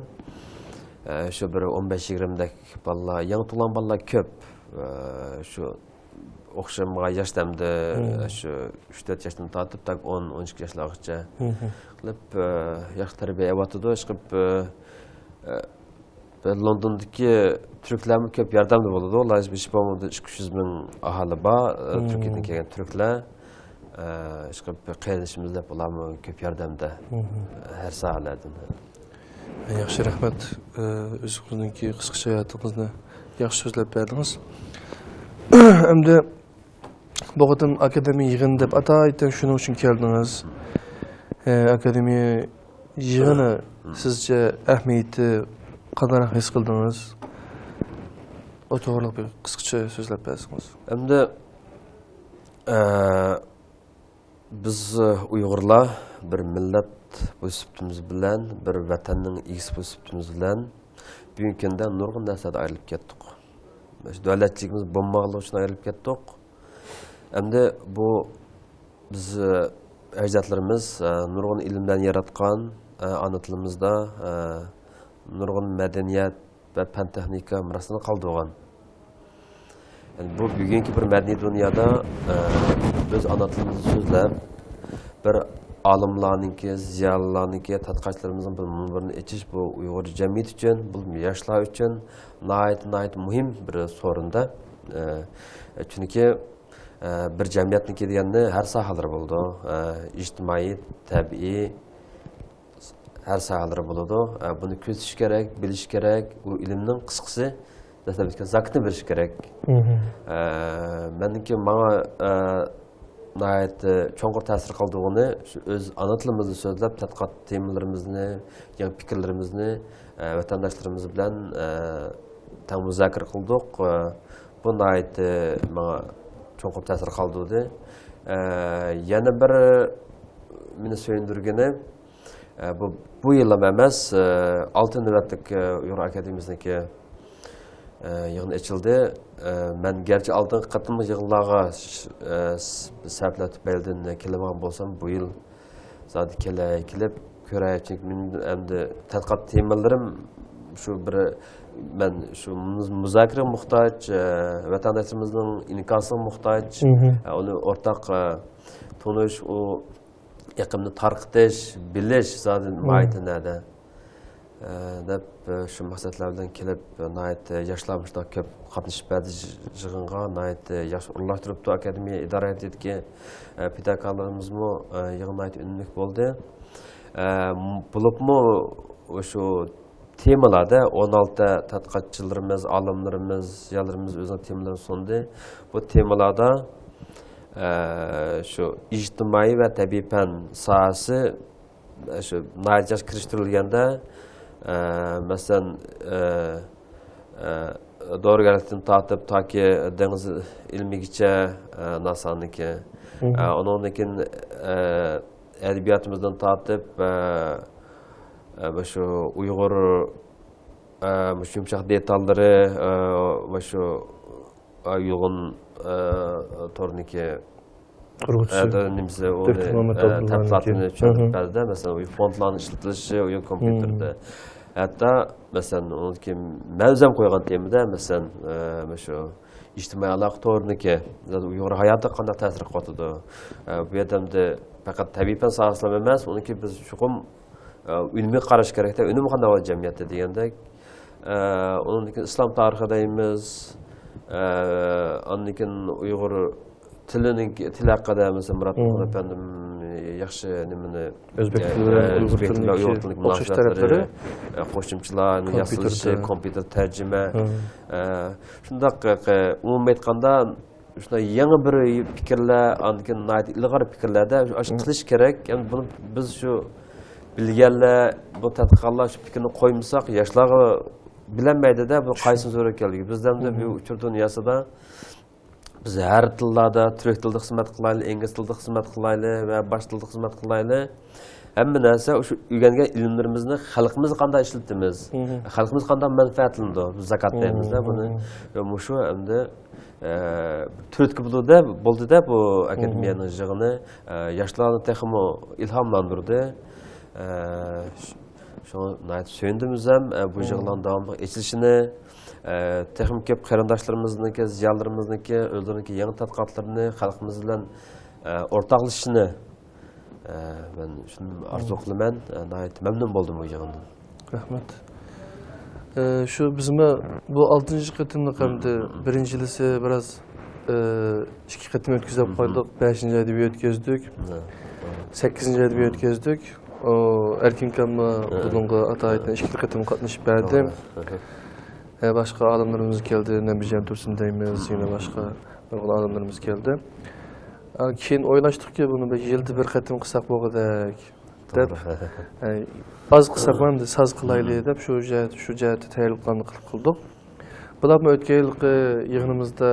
ئە، شۇ بىر ئون بەش يىگىرمىدەك بالىلار، يېڭى تۇغۇلغان بالىلار كۆپ. ئە، شۇ ئوخشىمىغان ياش دەمدە، مم. شۇ ئۈچ تۆت ياشتىن تارتىپ تاك ئون، ئون ئىككى ياشلارغىچە مم. قىلىپ، ئە، ياخشى تەربىيە ئېلىۋاتىدۇ. ئىشقىلىپ، ئە، ئە، لوندوندىكى تۈركلەرمۇ كۆپ ياردەمدە بولىدۇ. ئۇلار ھېچ بولمىغاندا ئىككى يۈز مىڭ ئاھالى بار، ئە، مم. تۈركىيەدىن كەلگەن تۈركلەر. ئە، ئىشقىلىپ قېرىندىشىمىز دەپ ئۇلارمۇ كۆپ ياردەمدە، مم. ھەر ساھەلەردىن. ياخشى، رەھمەت. ئۆزىڭىزنىڭكى قىسقىچە ھاياتىڭىزنى ياخشى سۆزلەپ بەردىڭىز. ئەمدى بۇ قېتىم ئاكادېمىيە يىغىنى دەپ ئاتايتتىن شۇنىڭ ئۈچۈن كەلدىڭىز. ئاكادېمىيە يىغىنى سىزچە ئەھمىيىتى قانداقراق ھېس قىلدىڭىز؟ ئۇ توغرىلىق بىر قىسقىچە سۆزلەپ بەرسىڭىز. ئەمدى، ئە، بىز، ئۇيغۇرلار بىر مىللەت بولۇش سۈپىتىمىز بىلەن، بىر ۋەتەننىڭ ئىگىسى بولۇش سۈپىتىمىز بىلەن بۈگۈنكى كۈندە نۇرغۇن نەرسىلەردىن ئايرىلىپ كەتتۇق. مۇشۇ دۆلەتچىلىكىمىز بولمىغانلىقى ئۈچۈن ئايرىلىپ كەتتۇق. ئەمدى بۇ بىز، ئەجدادلىرىمىز، نۇرغۇن ئىلىملەرنى ياراتقان، ئانا تىلىمىزدا، نۇرغۇن مەدەنىيەت، ۋە پەن-تېخنىكا مىراسىنى قالدۇرغان. يەنى بۇ بۈگۈنكى بىر مەدەنىي دۇنيادا، ئە، ئۆز ئانا تىلىمىزدا سۆزلەپ، بىر ئالىملارنىڭكى، زىيالىيلارنىڭكى، تەتقىقاتچىلىرىمىزنىڭ بىر مۇنبىرىنى ئېچىش، بۇ ئۇيغۇر جەمئىيىتى ئۈچۈن، بۇ ياشلار ئۈچۈن ناھايىتى، ناھايىتى مۇھىم بىر سورۇندا. ئە، چۈنكى، ئە، بىر جەمئىيەتنىڭكى دېگەندە ھەر ساھەلىرى بولىدۇ. ئە، ئىجتىمائىي، تەبىئىي، ھەر ساھەلىرى بولىدۇ. ئە، بۇنى كۆزىتىش كېرەك، بىلىش كېرەك. ئۇ ئىلىمنىڭ قىسقىسى، دەسلەپكى زاكىتنى بىلىش كېرەك. مم. ئە، مەنىڭكى ماڭا، ئە، ناھايىتى چوڭقۇر تەسىر قالدۇرغىنى شۇ ئۆز ئانا تىلىمىزدا سۆزلەپ، تەتقىقات تېمىلىرىمىزنى، يېڭى پىكىرلىرىمىزنى، ئە، ۋەتەنداشلىرىمىز بىلەن، ئە، تەڭ مۇزاكىرە قىلدۇق. ئە، بۇ ناھايىتى ماڭا چوڭقۇر تەسىر قالدۇردى. ئە، يەنە بىر مېنى سۆيۈندۈرگىنى، ئە، بۇ، بۇ يىللام ئەمەس، ئە، ئالتە نۆۋەتلىك، ئە، ئۇيغۇر ئاكادېمىيىسىنىڭكى، ئە، يىغىن ئېچىلدى. ئە، مەن گەرچە ئالدىنقى قېتىملىق يىغىنلارغا ش-، ئە، س-، سەۋەبلەر تۈپەيلىدىن كېلەلمىگەن بولسام، بۇ يىل زادى كېلەي، كېلىپ كۆرەي. چۈنكى مېنىڭ ئەمدى تەتقىقات تېمىلىرىم شۇ بىر، مەن شۇ مۇز-، مۇزاكىرىگە موھتاج، ئە، ۋەتەنداشلىرىمىزنىڭ ئىنكاسىغا موھتاج. مم. ئە، ئۇنى ئورتاق، ئە، تونۇش، ئۇ ئېقىمنى تارقىتىش، بىلىش زادى مم. ناھايىتى نەدە. ئە، دەپ، ئە، شۇ مەقسەتلەر بىلەن كېلىپ، ناھايىتى ياشلار مۇشۇنداق كۆپ قاتنىشىپ بەردى يىغىنغا، ناھايىتى ياخشى ئورۇنلاشتۇرۇپتۇ ئاكادېمىيە ئىدارە ھەيئىتىدىكى، ئە، پىداكارلىرىمىزمۇ، ئە، يىغىن ناھايىتى ئۈنۈملۈك بولدى. ئە، م-، بولۇپمۇ شۇ تېمىلاردا ئون ئالتە تەتقىقاتچىلىرىمىز، ئالىملىرىمىز، زىيالىيلىرىمىز ئۆزىنىڭ تېمىلىرىنى سۇندى. بۇ تېمىلاردا، ئە، شۇ ئىجتىمائىي ۋە تەبىئىي پەن ساھەسى شۇ ناھايىتى ياخشى كىرىشتۈرۈلگەندە، ئە، مەسىلەن، ئە، ئە، دورىگەرلىكتىن تارتىپ تاكى دېڭىز ئىلمىگىچە، ئە، ناسانىڭكى. مم. ئە، ئۇنىڭدىن كېيىن، ئە، ئەدەبىياتىمىزدىن تارتىپ، ئە، ئە، مۇشۇ ئۇيغۇر، ئە، مۇشۇ يۇمشاق دېتاللىرى، ئە، مۇشۇ، ئە، يۇلغۇن، ئە، تورنىكى قۇرغۇچىسى ئە، نېمىسى، ئۇنى، دوكتور مامەت ئە، ئابدۇللانىڭكى. تەپسىلاتىنى چۈشەندۈرۈپ بەردى. مەسىلەن، ئۇ فونتلارنى ئىشلىتىلىشى، ئۇ كومپيۇتېردا. مم. ھەتتا، مەسىلەن، ئۇنىڭدىكى مەن ئۆزۈم قويغان تېمىدا، مەسىلەن، ئە، مۇشۇ ئىجتىمائىي ئالاقە تورىنىكى، زادى ئۇيغۇر ھاياتىغا قانداق تەسىر قىلىۋاتىدۇ؟ ئە، بۇ يەردە ئەمدى پەقەت تەبىئىي پەن ساھەسىلا ئەمەس، ئۇنىڭكى بىز چوقۇم ئە، ئۈنۈمگە قاراش كېرەكتە، ئۈنۈم قانداق بار جەمئىيەتتە دېگەندەك، ئە، ئۇنىڭدىن كېيىن ئىسلام تارىخى دەيمىز، ئە، ئاندىن كېيىن ئۇيغۇر تىلىنىڭ، تىل ھەققىدە، مەسىلەن، مۇرات مۇقىم ئەپەندىم ياخشى نېمىنى، ئۆزبېك تىلى بىلەن ئۇيغۇر تىلىنىڭكى ئوخشاش تەرەپلىرى، ئە، قوشۇمچىلارنى ياسىلىشى، كومپيۇتېردا. كومپيۇتېر تەرجىمە، ئە، شۇنداق، ئە، ئومۇمىي ئېيتقاندا، شۇنداق يېڭى بىر پىكىرلەر، ئاندىن كېيىن ناھايىتى ئىلغار پىكىرلەردە شۇ، ئاشۇ قىلىش كېرەك. يەنى بۇنى بىز شۇ بىلگەنلەر، بۇ تەتقىقاتلار شۇ پىكىرنى قويمىساق، ياشلارغا بىلەلمەيدۇ-دە، بۇ قايسىنى زۆرۈر ئىكەنلىكى. بىز ئەمدى بۇ ئۇچۇر دۇنياسىدا بىز ھەر تىللاردا، تۈرك تىلىدا خىزمەت قىلايلى، ئىنگلىز تىلىدا خىزمەت قىلايلى ۋە باشقا تىلدا خىزمەت قىلايلى. ھەممە نەرسە شۇ ئۆگەنگەن ئىلىملىرىمىزنى خەلقىمىزگە قانداق ئىشلىتىمىز؟ خەلقىمىز قانداق مەنپەئەتلىنىدۇ؟ بىز زاكات دەيمىز-دە بۇنى. مۇشۇ ئەمدى، ئە، تۈرتكە بولدى-دە، بولدى-دە بۇ ئاكادېمىيەنىڭ يىغىنى، ئە، ياشلارنى تېخىمۇ ئىلھاملاندۇردى. ئە، ش-، شۇڭا ناھايىتى سۆيۈندۈم ئۆزۈم، ئە، بۇ يىغىنلارنىڭ داۋاملىق ئېچىلىشىنى، ئە، تېخىمۇ كۆپ قېرىنداشلىرىمىزنىڭكى، زىيالىيلىرىمىزنىڭكى ئۆزلىرىنىڭكى يېڭى تەتقىقاتلىرىنى خەلقىمىز بىلەن، ئە، ئورتاقلىشىشىنى ئە، مەن شۇنى ئارزۇ قىلىمەن. ئە، ناھايىتى مەمنۇن بولدۇم بۇ يىغىندىن. رەھمەت. ئە، شۇ بىزمۇ بۇ ئالتىنچى قېتىملىق ئەمدى، بىرىنچى يىلىسى بىراز، ئە، ئىككى قېتىم ئۆتكۈزۈپ قويدۇق. بەشىنچى ئايدا بىر ئۆتكۈزدۇك. سەككىزىنچى ئايدا بىر ئۆتكۈزدۇك. ئۇ ئەركىن ئاكاممۇ بۇنىڭغا ئاتايىتىن ئىككى قېتىم قاتنىشىپ بەردى. ئە، باشقا ئالىملىرىمىز كەلدى. نەبىجان تۇرسۇن دەيمىز، يەنە باشقا نۇرغۇن ئالىملىرىمىز كەلدى. ئا، كېيىن ئويلاشتۇقكى، بۇنى بىر يىلدا بىر قېتىم قىلساق بولغۇدەك دەپ، ئە، ئاز قىلساق ئەمدى ساز قىلايلى دەپ، شۇ جەھەت، شۇ جەھەتتە تەييارلىقلارنى قىلىپ قىلدۇق. بۇلارمۇ ئۆتكەن يىلقى يىغىنىمىزدا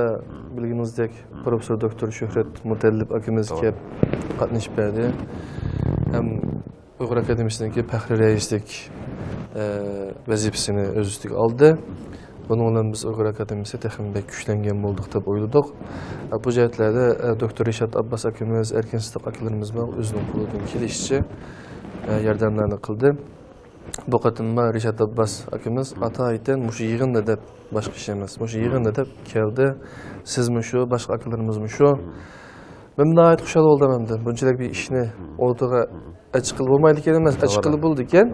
بىلگىنىڭىزدەك، پروفېسسور دوكتور شۆھرەت مۇتەللىپ ئاكىمىز كېلىپ قاتنىشىپ بەردى. ھەم ئۇيغۇر ئاكادېمىيىسىنىڭكى پەخرىي رەئىسلىك، ئە، ۋەزىپىسىنى ئۆز ئۈستىگە ئالدى. بۇنىڭ بىلەن بىز ئۇيغۇر ئاكادېمىيىسى تېخىمۇ بەك كۈچلەنگەن بولدۇق دەپ ئويلىدۇق. ئە، بۇ جەھەتلەردە، ئە، دوكتور رىشات ئابباس ئاكىمىز، ئەركىن سىدىق ئاكىلىرىمىزمۇ ئۆزىنىڭ قولىدىن كېلىشىچە، ئە، ياردەملەرنى قىلدى. بۇ قېتىممۇ رىشات ئابباس ئاكىمىز ئاتايىتەن مۇشۇ يىغىندا دەپ، باشقا ئىش ئەمەس، مۇشۇ يىغىندا دەپ كەلدى. سىزمۇ شۇ، باشقا ئاكىلىرىمىزمۇ شۇ. مەن ناھايىتى خۇشال بولدۇم ئەمدى. بۇنچىلىك بىر ئىشنى ئوتتۇرىغا ئەچىقىلى بولمايدىكەن ئەمەس، ئەچىقىلى بولىدىكەن.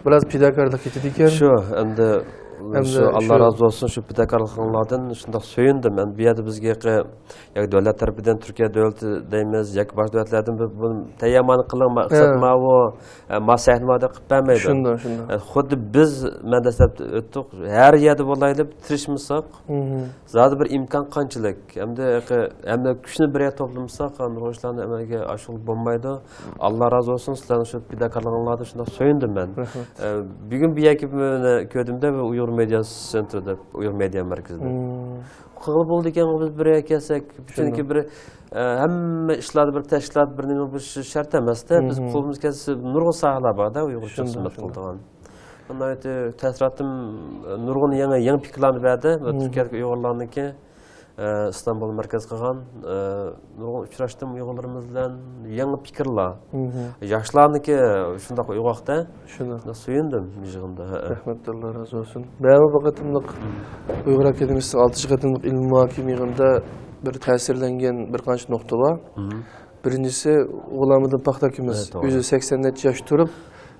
بىراز پىداكارلىق كېتىدىكەن. شۇ، ئەمدى، ئەمدى شۇ، ئاللا رازى بولسۇن، شۇ پىداكارلىقىڭلاردىن شۇنداق سۆيۈندۈم. ئەمدى بۇ يەردە بىزگە ياكى دۆلەت تەرىپىدىن، تۈركىيە دۆلىتى دەيمىز، ياكى باشقا دۆلەتلەردىن بىر، بۇنى تەييارمانە قىلىڭ، مەقسەت ماۋۇ، ئە، ماسەھنىمۇ دەپ قىلىپ بەرمەيدۇ. شۇنداق، شۇنداق. ئە، خۇددى بىز، مەن دەسلەپتە ئۆتتۇق، ھەر يەردە بولايلى، تىرىشمىساق، زادى بىر ئىمكان قانچىلىك؟ ئەمدى ھەممە كۈچنى بىر يەرگە توپلىمىساق، نۇرغۇن ئىشلارنى ئەمەلگە ئاشۇرغىلى بولمايدۇ. ئاللا رازى بولسۇن، سىلەرنىڭ شۇ پىداكارلىقىڭلاردىن شۇنداق سۆيۈندۈم مەن. رەھمەت. ئە، بۈگۈن بۇ يەرگە مەن كۆردۈمدە، بۇ ئۇيغۇر مېدىيا سېنتىرى دەپ، ئۇيغۇر مېدىيا مەركىزىدە. قىلغىلى بولىدىكەن، بىز بىر يەرگە كەلسەك، چۈنكى بىر، ئە، ھەممە ئىشلاردا بىر تەشكىلات، بىر نېمە بولۇشى شەرت ئەمەستە. بىز قولىمىز كەلسە نۇرغۇن ساھەلەر بار-دە، ئۇيغۇرچە خىزمەت قىلىدىغان. ناھايىتى تەسىراتىم نۇرغۇن يېڭى، يېڭى پىكىرلارنى بەردى. مم. تۈركىيەدىكى ئۇيغۇرلارنىڭكى، ئە، ئىستانبۇلنى مەركەز قىلغان، ئە، نۇرغۇن ئۇچراشتىم ئۇيغۇرلىرىمىز بىلەن، يېڭى پىكىرلار. مم. ياشلارنىڭكى شۇنداق ئويغاقتە. شۇنداق. سۆيۈندۈم يىغىندا. ھە. رەھمەت، ئاللا رازى بولسۇن. مەن بۇ قېتىملىق ئۇيغۇر ئاكادېمىيىسىنىڭ ئالتىنچى قېتىملىق ئىلمىي مۇھاكىمە يىغىنىدا بىر تەسىرلەنگەن بىر قانچە نۇقتا بار. مم. بىرىنچىسى، غۇلامىدىن پاختا ئاكىمىز. ھە، توغرا. ئۆزى سەكسەن نەچچە ياش تۇرۇپ،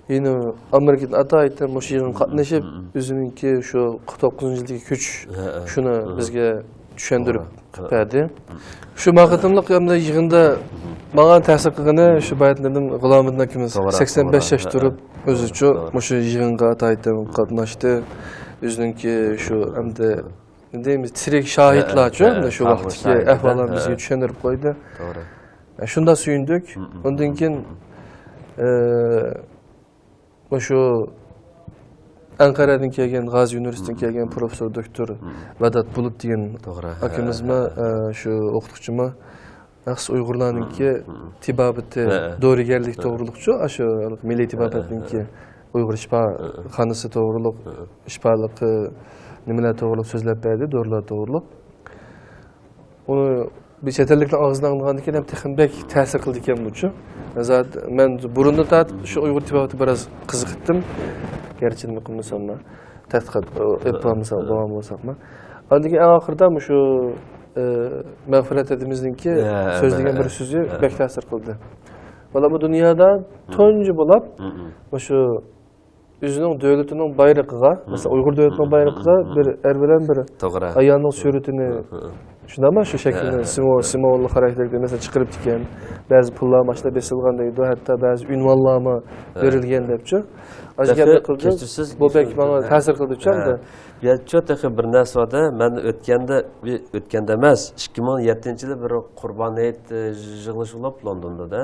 يەنە ئامېرىكىدىن ئاتايىتىن مۇشۇ يىغىنغا قاتنىشىپ، مم. ئۆزىنىڭكى شۇ قىرىق توققۇزىنچى يىلدىكى كۆچۈش، ھە، ھە. شۇنى مم. بىزگە چۈشەندۈرۈپ توغرا. قىلىپ بەردى. شۇ ما قېتىملىق ئەمدى يىغىندا ماڭا تەسىر قىلغىنى شۇ باياتىن دېدىم، غۇلامىدىن ئاكىمىز توغرا، سەكسەن بەش توغرا. ياش ھە، تۇرۇپ، ھە. ئۆزىچۇ توغرا. مۇشۇ يىغىنغا ئاتايىتىن قاتناشتى. ئۆزىنىڭكى شۇ ئەمدى، نېمە دەيمىز، تىرىك شاھىتلارچۇ، ھە، ھە، ئەمدى شۇ ھە، ۋاقىتتىكى شاھىتلار، ئەھۋاللارنى ھە. بىزگە چۈشەندۈرۈپ قويدى. توغرا. شۇنداق سۆيۈندۇق. مم، مم. ئۇندىن كېيىن، ئە، مۇشۇ ئەنقەرەدىن كەلگەن، غازى ئۇنىۋېرسىتېتىدىن مم، كەلگەن مم. پروفېسسور دوكتور مم. ۋەدات بۇلۇت دېگەن توغرا. ھە، ئاكىمىزمۇ، ھە، ھە. ئە، شۇ ئوقۇتقۇچىمۇ، شەخس ئۇيغۇرلارنىڭكى مم، مم. تېبابىتى، ھە، ھە. دورىگەرلىك ھە. توغرۇلۇقچۇ، ئاشۇ مىللىي ھە، ھە، تېبابەتنىڭكى ھە. ئۇيغۇر ھە، ھە. شىپاخانىسى توغرۇلۇق، ھە، ھە. شىپالىقى نېمىلەر توغرۇلۇق سۆزلەپ بەردى، دورىلار توغرۇلۇق. ئۇنى بىر چەت ئەللىكنىڭ ئاغزىدىن ئاڭلىغاندىن كېيىن ھەم تېخىمۇ بەك تەسىر قىلىدىكەن بۇچۇ. زادى مەن بۇرۇندىن تارتىپ شۇ ئۇيغۇر تېبابىتىگە بىراز قىزىقىتتىم. گەرچە نېمە قىلمىساممۇ، تەتقىقات، ئېلىپ بارمىسام، بولغان بولساقمۇ. ئاندىن كېيىن ئەڭ ئاخىرىدا مۇشۇ، ئە، مەغپىرەت ھەدىمىزنىڭكى ھە، سۆزلىگەن ھە، بىر سۆزى ھە. بەك تەسىر قىلدى. ۋاللا بۇ دۇنيادا تۇنجى بولۇپ مۇشۇ ئۆزىنىڭ دۆلىتىنىڭ بايرىقىغا، مم. مەسىلەن، ئۇيغۇر دۆلىتىنىڭ مم، بايرىقىغا مم، مم. بىر ئەر بىلەن بىر توغرا. ئايالنىڭ توغرا. سۈرىتىنى، مم، مم. شۇنداقمۇ؟ شۇ شەكىلنى ھە، ھە، سىمۋول، ھە. سىمۋوللۇق خاراكتېرلىكتە، مەسىلەن، چىقىرىپتىكەن. بەزى پۇللارمۇ ئاشۇنداق بېسىلغان دەيدۇ، ھەتتا بەزى ئۇنۋانلارمۇ ھە. بېرىلگەن دەپچۇ. ئاشۇ تېخى گەپنى قىلدى. كەچۈرسىز، بۇ بەك ماڭا ھە. تەسىر قىلدىچۇ ھە. ئەمدى. يەتچۇ تېخى بىر نەرسە بار-دە، مەن ئۆتكەندە، ئۆتكەندە ئەمەس، ئىككى مىڭ يەتتىنچى يىلى بىر قۇربان ھېيت، ئە، يىغىلىشى بولۇپ لوندوندا-دە.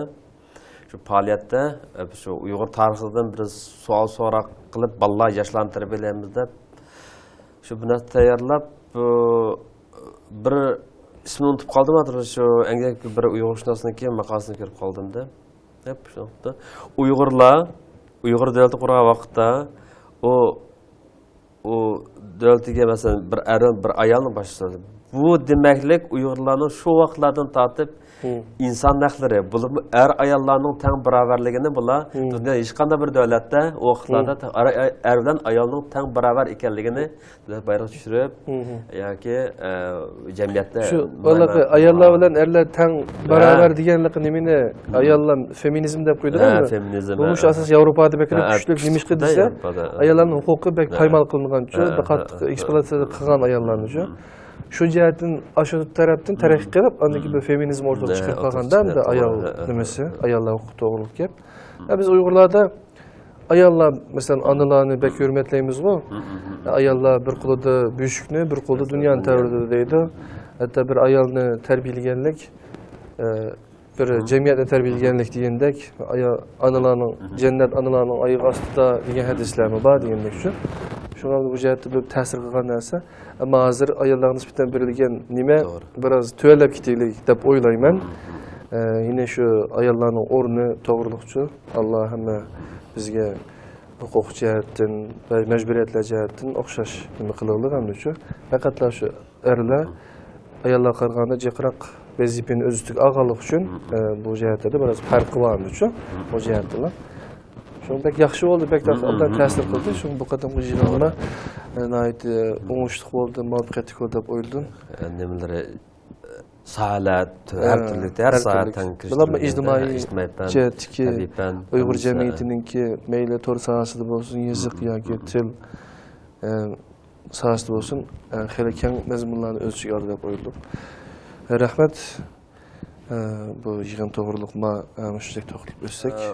شۇ پائالىيەتتە، ئە، شۇ ئۇيغۇر تارىخىدىن بىر سوئال سوراق قىلىپ، بالىلار، ياشلارنى تەربىيەلەيمىز دەپ، شۇ بىر نەرسە تەييارلاپ، بۇ بىر ئىسمىنى ئۇنتۇپ قالدىم، ھازىر شۇ ئەڭگەك بىر ئۇيغۇرشۇناسنىڭكى ماقالىسىنى كۆرۈپ قالدىم-دە. دەپ شۇ ۋاقىتتا ئۇيغۇرلار، ئۇيغۇر دۆلىتى قۇرغان ۋاقىتتا، ئۇ ئۇ دۆلىتىگە، مەسىلەن، بىر ئەر، بىر ئايالنى باشلىسا، بۇ دېمەكلىك ئۇيغۇرلارنىڭ شۇ ۋاقىتلاردىن تارتىپ مم. ئىنسان ھەقلىرى، بولۇپمۇ ئەر-ئاياللارنىڭ تەڭ باراۋەرلىكىنى بۇلار مم. دۇنيا ھېچقانداق بىر دۆلەتتە ئۇ ۋاقىتلاردا مم. ئەر، ئەر بىلەن ئايالنىڭ تەڭ باراۋەر ئىكەنلىكىنى بايراق چۈشۈرۈپ مم. ياكى، ئە، جەمئىيەتتە شۇ، مۇناۋىرە ئاياللار بىلەن ئەرلەر تەڭ ھە. باراۋەر دېگەنلىكى نېمىنى مم. ئاياللار فېمىنىزم دەپ قويىدۇ ھە، ئەمدى. فېمىنىزم، بۇ ھە. مۇشۇ ئاساس ياۋروپادا بەكرەك ھە، كۈچلۈك. نېمىشقا دېسە، ياۋروپادا، ھە. ئاياللارنىڭ ھوقۇقى بەك ھە، پايمال ھە، قىلىنغانچۇ، ھە، بەك قاتتىق ھە، ھە. ئېكسپلۇئاتاتسىيە قىلغان ئاياللارنىچۇ. مم. شۇ جەھەتتىن، ئاشۇ تەرەپتىن تەرەققىي مم. قىلىپ، ئاندىن كېيىن مم. بىر فېمىنىزم ئوتتۇرىغا ھە، چىقىپ ئوتتۇرىغا قالغاندا، چىقتى، ئەمدى ئايال توغرا، ھە، ھە. نېمىسى، ئاياللار ھوقۇقى توغرۇلۇق گەپ. مم. ھە، بىز ئۇيغۇرلاردا ئاياللار، مەسىلەن، ئانىلارنى بەك ھۆرمەتلەيمىزغۇ. مم، مم، مم. ئاياللار بىر قولىدا بۆشۈكنى، بىر قولىدا دۇنيانى تەۋرىتىدۇ دەيدۇ. ھەتتا بىر ئايالنى تەربىيەلىگەنلىك، ئە، بىر مم. جەمئىيەتنى تەربىيەلىگەنلىك دېگەندەك، ئايا-، ئانىلارنىڭ، مم. جەننەت ئانىلارنىڭ ئايىغى ئاستىدا دېگەن ھەدىسلەرمۇ بار دېگەندەكچۇ. شۇڭا بۇ جەھەتتە بىر تەسىر قىلغان نەرسە. ئەمما ھازىر ئاياللارغا نىسبەتەن بېرىلگەن نېمە توغرا. بىراز تۆۋەنلەپ كېتەيلىك دەپ ئويلايمەن. مم، مم. ئە، يەنە شۇ ئاياللارنىڭ ئورنى توغرۇلۇقچۇ. ئاللا ھەممە بىزگە ھوقۇق جەھەتتىن ۋە مەجبۇرىيەتلەر جەھەتتىن ئوخشاش نېمە قىلىۋالىدۇ ئەمدىچۇ. پەقەتلا شۇ ئەرلەر ئاياللارغا قارىغاندا جىقراق ۋەزىپىنى ئۆز ئۈستىگە ئالغانلىقى ئۈچۈن، مم. ئە، بۇ جەھەتتە بىراز پەرقى بار ئەمدىچۇ، مم. بۇ جەھەتتىلا. شۇڭا بەك ياخشى بولدى، بەك مم، ئوبدان مم، تەسىر مم. قىلدى. شۇڭا بۇ قېتىمقى يىغىنمۇ، ئە، ناھايىتى مم. ئوڭۇشلۇق بولدى، مۇۋەپپەقىيەتلىك بولدى دەپ ئويلىدىم. ئە، نېمىلىرى، ساھەلەر ھە، ھەر تۈرلۈك، ھەر ھەر ساھە تۈرلۈك. تەڭ بولۇپمۇ كىرىشتۈرۈلگەن، ئىجتىمائىي ئىجتىمائىي پەن، جەھەتتىكى تەبىئىي پەن، ئۇيغۇر ھەممىسى، ھە. جەمئىيىتىنىڭكى مەيلى تور ساھەسىدە بولسۇن، يېزىق مم، ياكى مم. تىل، ئە، ساھەسىدە بولسۇن، ئە، خېلى كەڭ مەزمۇنلارنى ئۆز ئىچىگە ئالدى دەپ ئويلىدۇم. رەھمەت. ئە، بۇ يىغىن توغرۇلۇق ما، ئە، مۇشۇندەك توختىلىپ ئۆتسەك. ئە،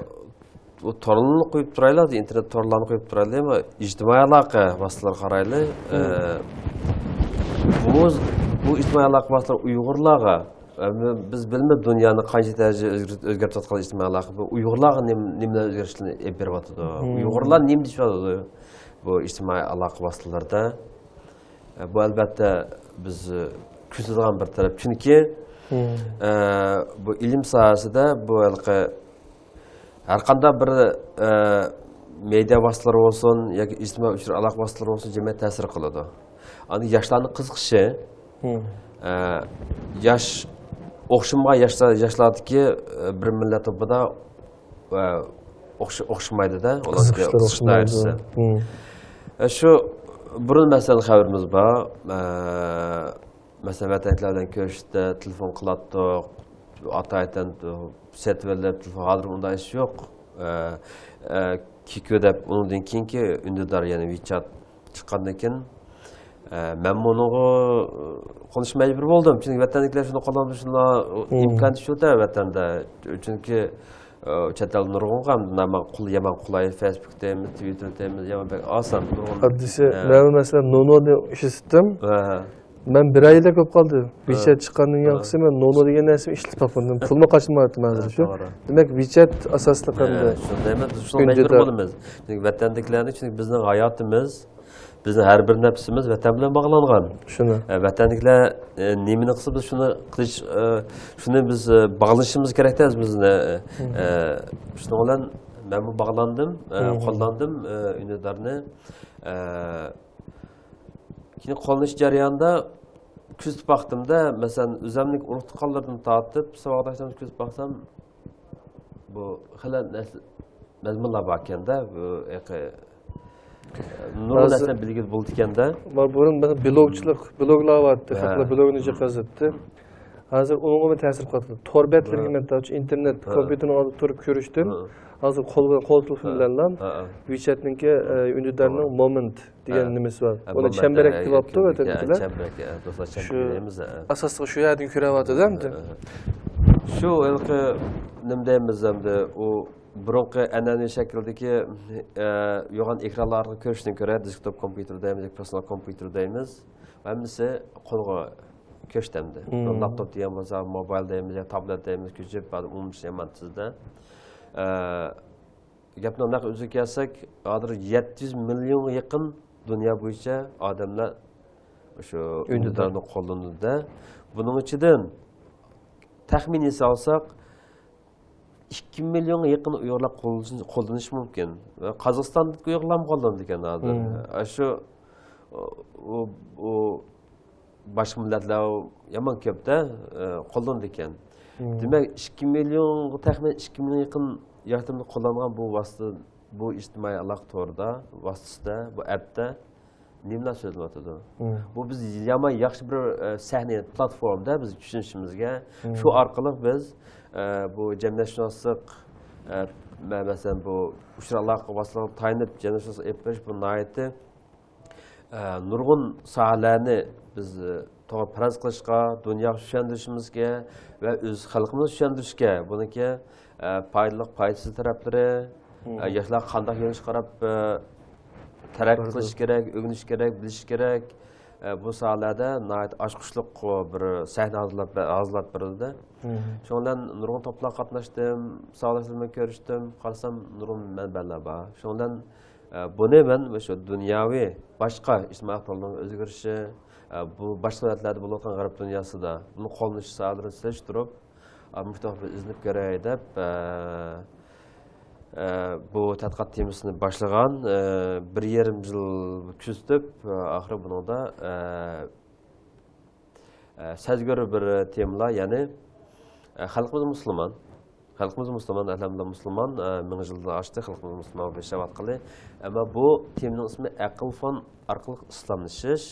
بۇ تورلارنى قويۇپ تۇرايلى، ئىنتېرنېت تورلارنى قويۇپ تۇرايلى، ئىجتىمائىي ئالاقە ۋاسىتىلىرىغا قارايلى. ئە، مم. بۇ، بۇ ئىجتىمائىي ئالاقە ۋاسىتىلىرى ئۇيغۇرلارغا، ئە، بىز بىلمەيمىز دۇنيانى قانچە دەرىجىدە ئۆزگىرت-، ئۆزگەرتىۋاتقان ئىجتىمائىي ئالاقە بۇ ئۇيغۇرلارغا نېمە، نېمىلەر ئۆزگىرىشلەرنى ئېلىپ بېرىۋاتىدۇ؟ مم. ئۇيغۇرلار نېمە دېيىشىۋاتىدۇ بۇ ئىجتىمائىي ئالاقە ۋاسىتىلىرىدە؟ ئە، بۇ ئەلبەتتە بىز، ئە، كۆزىتىدىغان بىر تەرەپ. چۈنكى، مم. ئە، بۇ ئىلىم ساھەسىدە بۇ ھېلىقى ھەر قانداق بىر، ئە، مېدىيا ۋاسىتىلىرى بولسۇن ياكى ئىجتىمائىي ئۇچۇر ئالاقە ۋاسىتىلىرى بولسۇن، جەمئىيەت تەسىر قىلىدۇ. ئاندىن ياشلارنىڭ قىزىقىشى، ئە، ياش، ئوخشىمىغان ياشلار، ياشلاردىكى، ئە، بىر مىللەت توپىدا، ئە، ئوخش-، ئوخشىمايدۇ-دە، ئۇلارنىڭكى قىزىقىشلار قىزىقىش ئوخشىمايدۇ. دائىرىسى. ئە، شۇ بۇرۇن مەسىلەن خەۋىرىمىز بار. ئە، مەسىلەن، ۋەتەندىكىلەر بىلەن كۆرۈشۈشتە تېلېفون قىلاتتۇق. ئاتا-ئاتىدىن سېتىۋېلىپ، تېلېفون، ھازىر ئۇنداق ئىش يوق. ئە، ئە، كىكۇ دەپ، ئۇنىڭدىن كېيىنكى ئۈندىدار، يەنى ۋىچات چىققاندىن كېيىن، ئە، مەن بۇنىڭغا قونۇشقا مەجبۇر بولدۇم. چۈنكى ۋەتەندىكىلەر شۇنى قوللىنىدۇ، شۇنداق ئىمكان شۇ-دە ۋەتەندە. چۈنكى، ئە، چەت ئەلدە نۇرغۇنغا يامان قول-، يامان قولاي، فېيسبۇك دەيمىز، تىۋىتتېر دەيمىز، يامان بەك ئاسان نۇرغۇن. ئاددىيسى، ھە. مەن مەسىلەن، نونونى ئىشلىتىم. ھە، ھە. مەن بىر ئايدەك بولۇپ قالدى. ھە. ۋىچەت چىققاندىن ھە. كېيىن مەن نونو دېگەن نەرسىنى ئىشلىتىپ باقمىدىم. پۇلمۇ قاچمايتتى ھازىر ھە، شۇ. توغرا. دېمەك، ۋىچەت ئاساسلىق ھە، ئەمدى. شۇنى دەيمەن، بىز شۇنىڭغا مەجبۇر بولىمىز. چۈنكى ۋەتەندىكىلەرنى، چۈنكى بىزنىڭ ھاياتىمىز، بىزنىڭ ھەر بىر نەپسىمىز ۋەتەن بىلەن باغلانغان. شۇنى. ئە، ۋەتەندىكىلەر، ئە، نېمىنى قىلسا، بىز شۇنى قىلىش، ئە، شۇنى بىز، ئە، باغلىشىمىز كېرەكتە، بىزنى. ئە، شۇنىڭ بىلەن مەنمۇ باغلاندىم، ئە، قوللاندىم، ئە، ئۈندىدارنى. ئە، كېيىن قوللىنىش جەريانىدا كۆزىتىپ باقتىم-دە، مەسىلەن، ئۆزۈمنىڭ ئۇرۇق-تۇغقانلىرىدىن تارتىپ، ساۋاقداشلىرىمنى كۆزىتىپ باقسام، بۇ خېلى نەرسە، مەزمۇنلار باركەن-دە، بۇ ھېلىقى نۇرغۇن ھازىر نەرسىلەرنى بىلگىلى بولىدىكەن-دە. بۇرۇن بىر بىلوگچىلىق، بىلوگلار بارتتى، ھە. خەقلەر بىلوگنى جىق يازاتتى. ھازىر ئۇنىڭغىمۇ تەسىر قىلىۋاتىدۇ. تور بەتلىرىگە ھە. مەن تاۋچە ئىنتېرنېت، ھە. كومپيۇتېرنىڭ ئالدىدا تۇرۇپ كۆرۈشتۈم. ھە. ھازىر قول بىلەن، قول تېلېفون ھە. بىلەنلا ھە، ھە. ۋىچەتنىڭكى، ئە، ئۈندىدارنىڭ توغرا. مومېنت دېگەن ھە. نېمىسى بار. ھە، ئۇنى مومېنت، چەمبىرەك ھە، دەپ ئاتىدۇ ۋەتەندىكىلەر. چەمبىرەك، ھە، دوستلار، شۇ چەمبىرەك دەيمىز، ھە. ئاساسلىقى شۇ يەردىن كۆرۈۋاتىدۇ ئەمدى. ھە، ھە. شۇ ھېلىقى نېمە دەيمىز ئەمدى، ئۇ بۇرۇنقى ئەنئەنىۋى شەكىلدىكى، ئە، يوغان ئېكرانلار ئارقىلىق كۆرۈشتىن كۆرە، دېسكتوپ كومپيۇتېر دەيمىز ياكى پېرسونال كومپيۇتېر دەيمىز، ھەممىسى قولغا كۆچتى ئەمدى. مم. لاپتوپ دېگەن بولسا، موبايل دەيمىز يا تابلېت دەيمىز، كۆچۈپ، ھازىر ئۇنىمىش يامان تېزدە. ئە، گەپنىڭ نەق يۈزىگە كەلسەك، ھازىر يەتتە يۈز مىليونغا يېقىن دۇنيا بويىچە ئادەملەر شۇ ئۈندىدار. ئۈندىدارنى قوللىنىدۇ-دە. بۇنىڭ ئىچىدىن تەخمىن ياسالساق، ئىككى مىليونغا يېقىن ئۇيغۇرلار قوللىنىشى، قوللىنىشى مۇمكىن. ۋە قازاقىستاندىكى ئۇيغۇرلارمۇ قوللىنىدىكەن ھازىر. مم. ئە، شۇ، ئۇ، ئۇ، ئۇ باشقا مىللەتلەر يامان كۆپتە، ئە، قوللىنىدىكەن. مم. دېمەك، ئىككى مىليونغا، تەخمىنەن ئىككى مىليونغا يېقىن ياردىمىنى قوللانغان بۇ ۋاسىتە، بۇ ئىجتىمائىي ئالاقە تورىدا، ۋاسىتىسىدە، بۇ ئەپتە نېمىلەر سۆزلىنىۋاتىدۇ؟ مم. بۇ بىز يامان ياخشى بىر، ئە، سەھنە، پلاتفورمىدا بىز چۈشىنىشىمىزگە، مم. شۇ ئارقىلىق بىز، ئە، بۇ جەمئىيەتشۇناسلىق، ئە، مە-، مەسىلەن، بۇ ئۇچۇر ئالاقە ۋاسىتىلىرىغا تايىنىپ جەمئىيەتشۇناسلىق ئېلىپ بېرىش بۇ ناھايىتى، ئە، نۇرغۇن ساھەلەرنى بىز، ئە، توغرا پەرەز قىلىشقا، دۇنياغا چۈشەندۈرۈشىمىزگە ۋە ئۆز خەلقىمىزنى چۈشەندۈرۈشكە، بۇنىڭكى، ئە، پايدىلىق، پايدىسىز تەرەپلىرى، مم. ئە، ياشلار قانداق يۆنىلىشكە قاراپ، ئە، تەرەققىي بارىدۇ. قىلىش كېرەك، ئۆگىنىش كېرەك، بىلىش كېرەك. ئە، بۇ ساھەلەردە ناھايىتى ئاچقۇچلۇق بىر سەھنە ھازىرلاپ، ھازىرلاپ بېرىلدى. مم. شۇنىڭ بىلەن نۇرغۇن توپلارغا قاتناشتىم، ساۋاقداشلار بىلەن كۆرۈشتۈم، قارىسام نۇرغۇن مەنبەلەر بار. شۇنىڭ بىلەن، ئە، بۇنى مەن مۇشۇ دۇنياۋى باشقا ئىجتىمائىي ئالاقە تورلىرىنىڭ ئۆزگىرىشى، ئە، بۇ باشقا دۆلەتلەردە بولۇۋاتقان غەرب دۇنياسىدا بۇنى قوللىنىش ساھەلىرىنى سېلىشتۇرۇپ، ئە، مۇشۇنداق بىر ئىزدىنىپ كۆرەي دەپ، ئە، ئە، بۇ تەتقىقات تېمىسىنى باشلىغان، ئە، بىر يېرىم يىل كۆزىتىپ، ئە، ئاخىرى بۇنىڭدا، ئە، ئە، سەزگۈر بىر تېمىلار، يەنى، ئە، خەلقىمىز مۇسۇلمان. خەلقىمىز مۇسۇلمان، ئەلھەمدۇلىللا مۇسۇلمان، ئە، مىڭ يىلدىن ئاشتى خەلقىمىز مۇسۇلمان بولۇپ ياشاۋاتقىلى. ئەمما بۇ تېمىنىڭ ئىسمى ئەقىل فون ئارقىلىق ئىسلاملىشىش،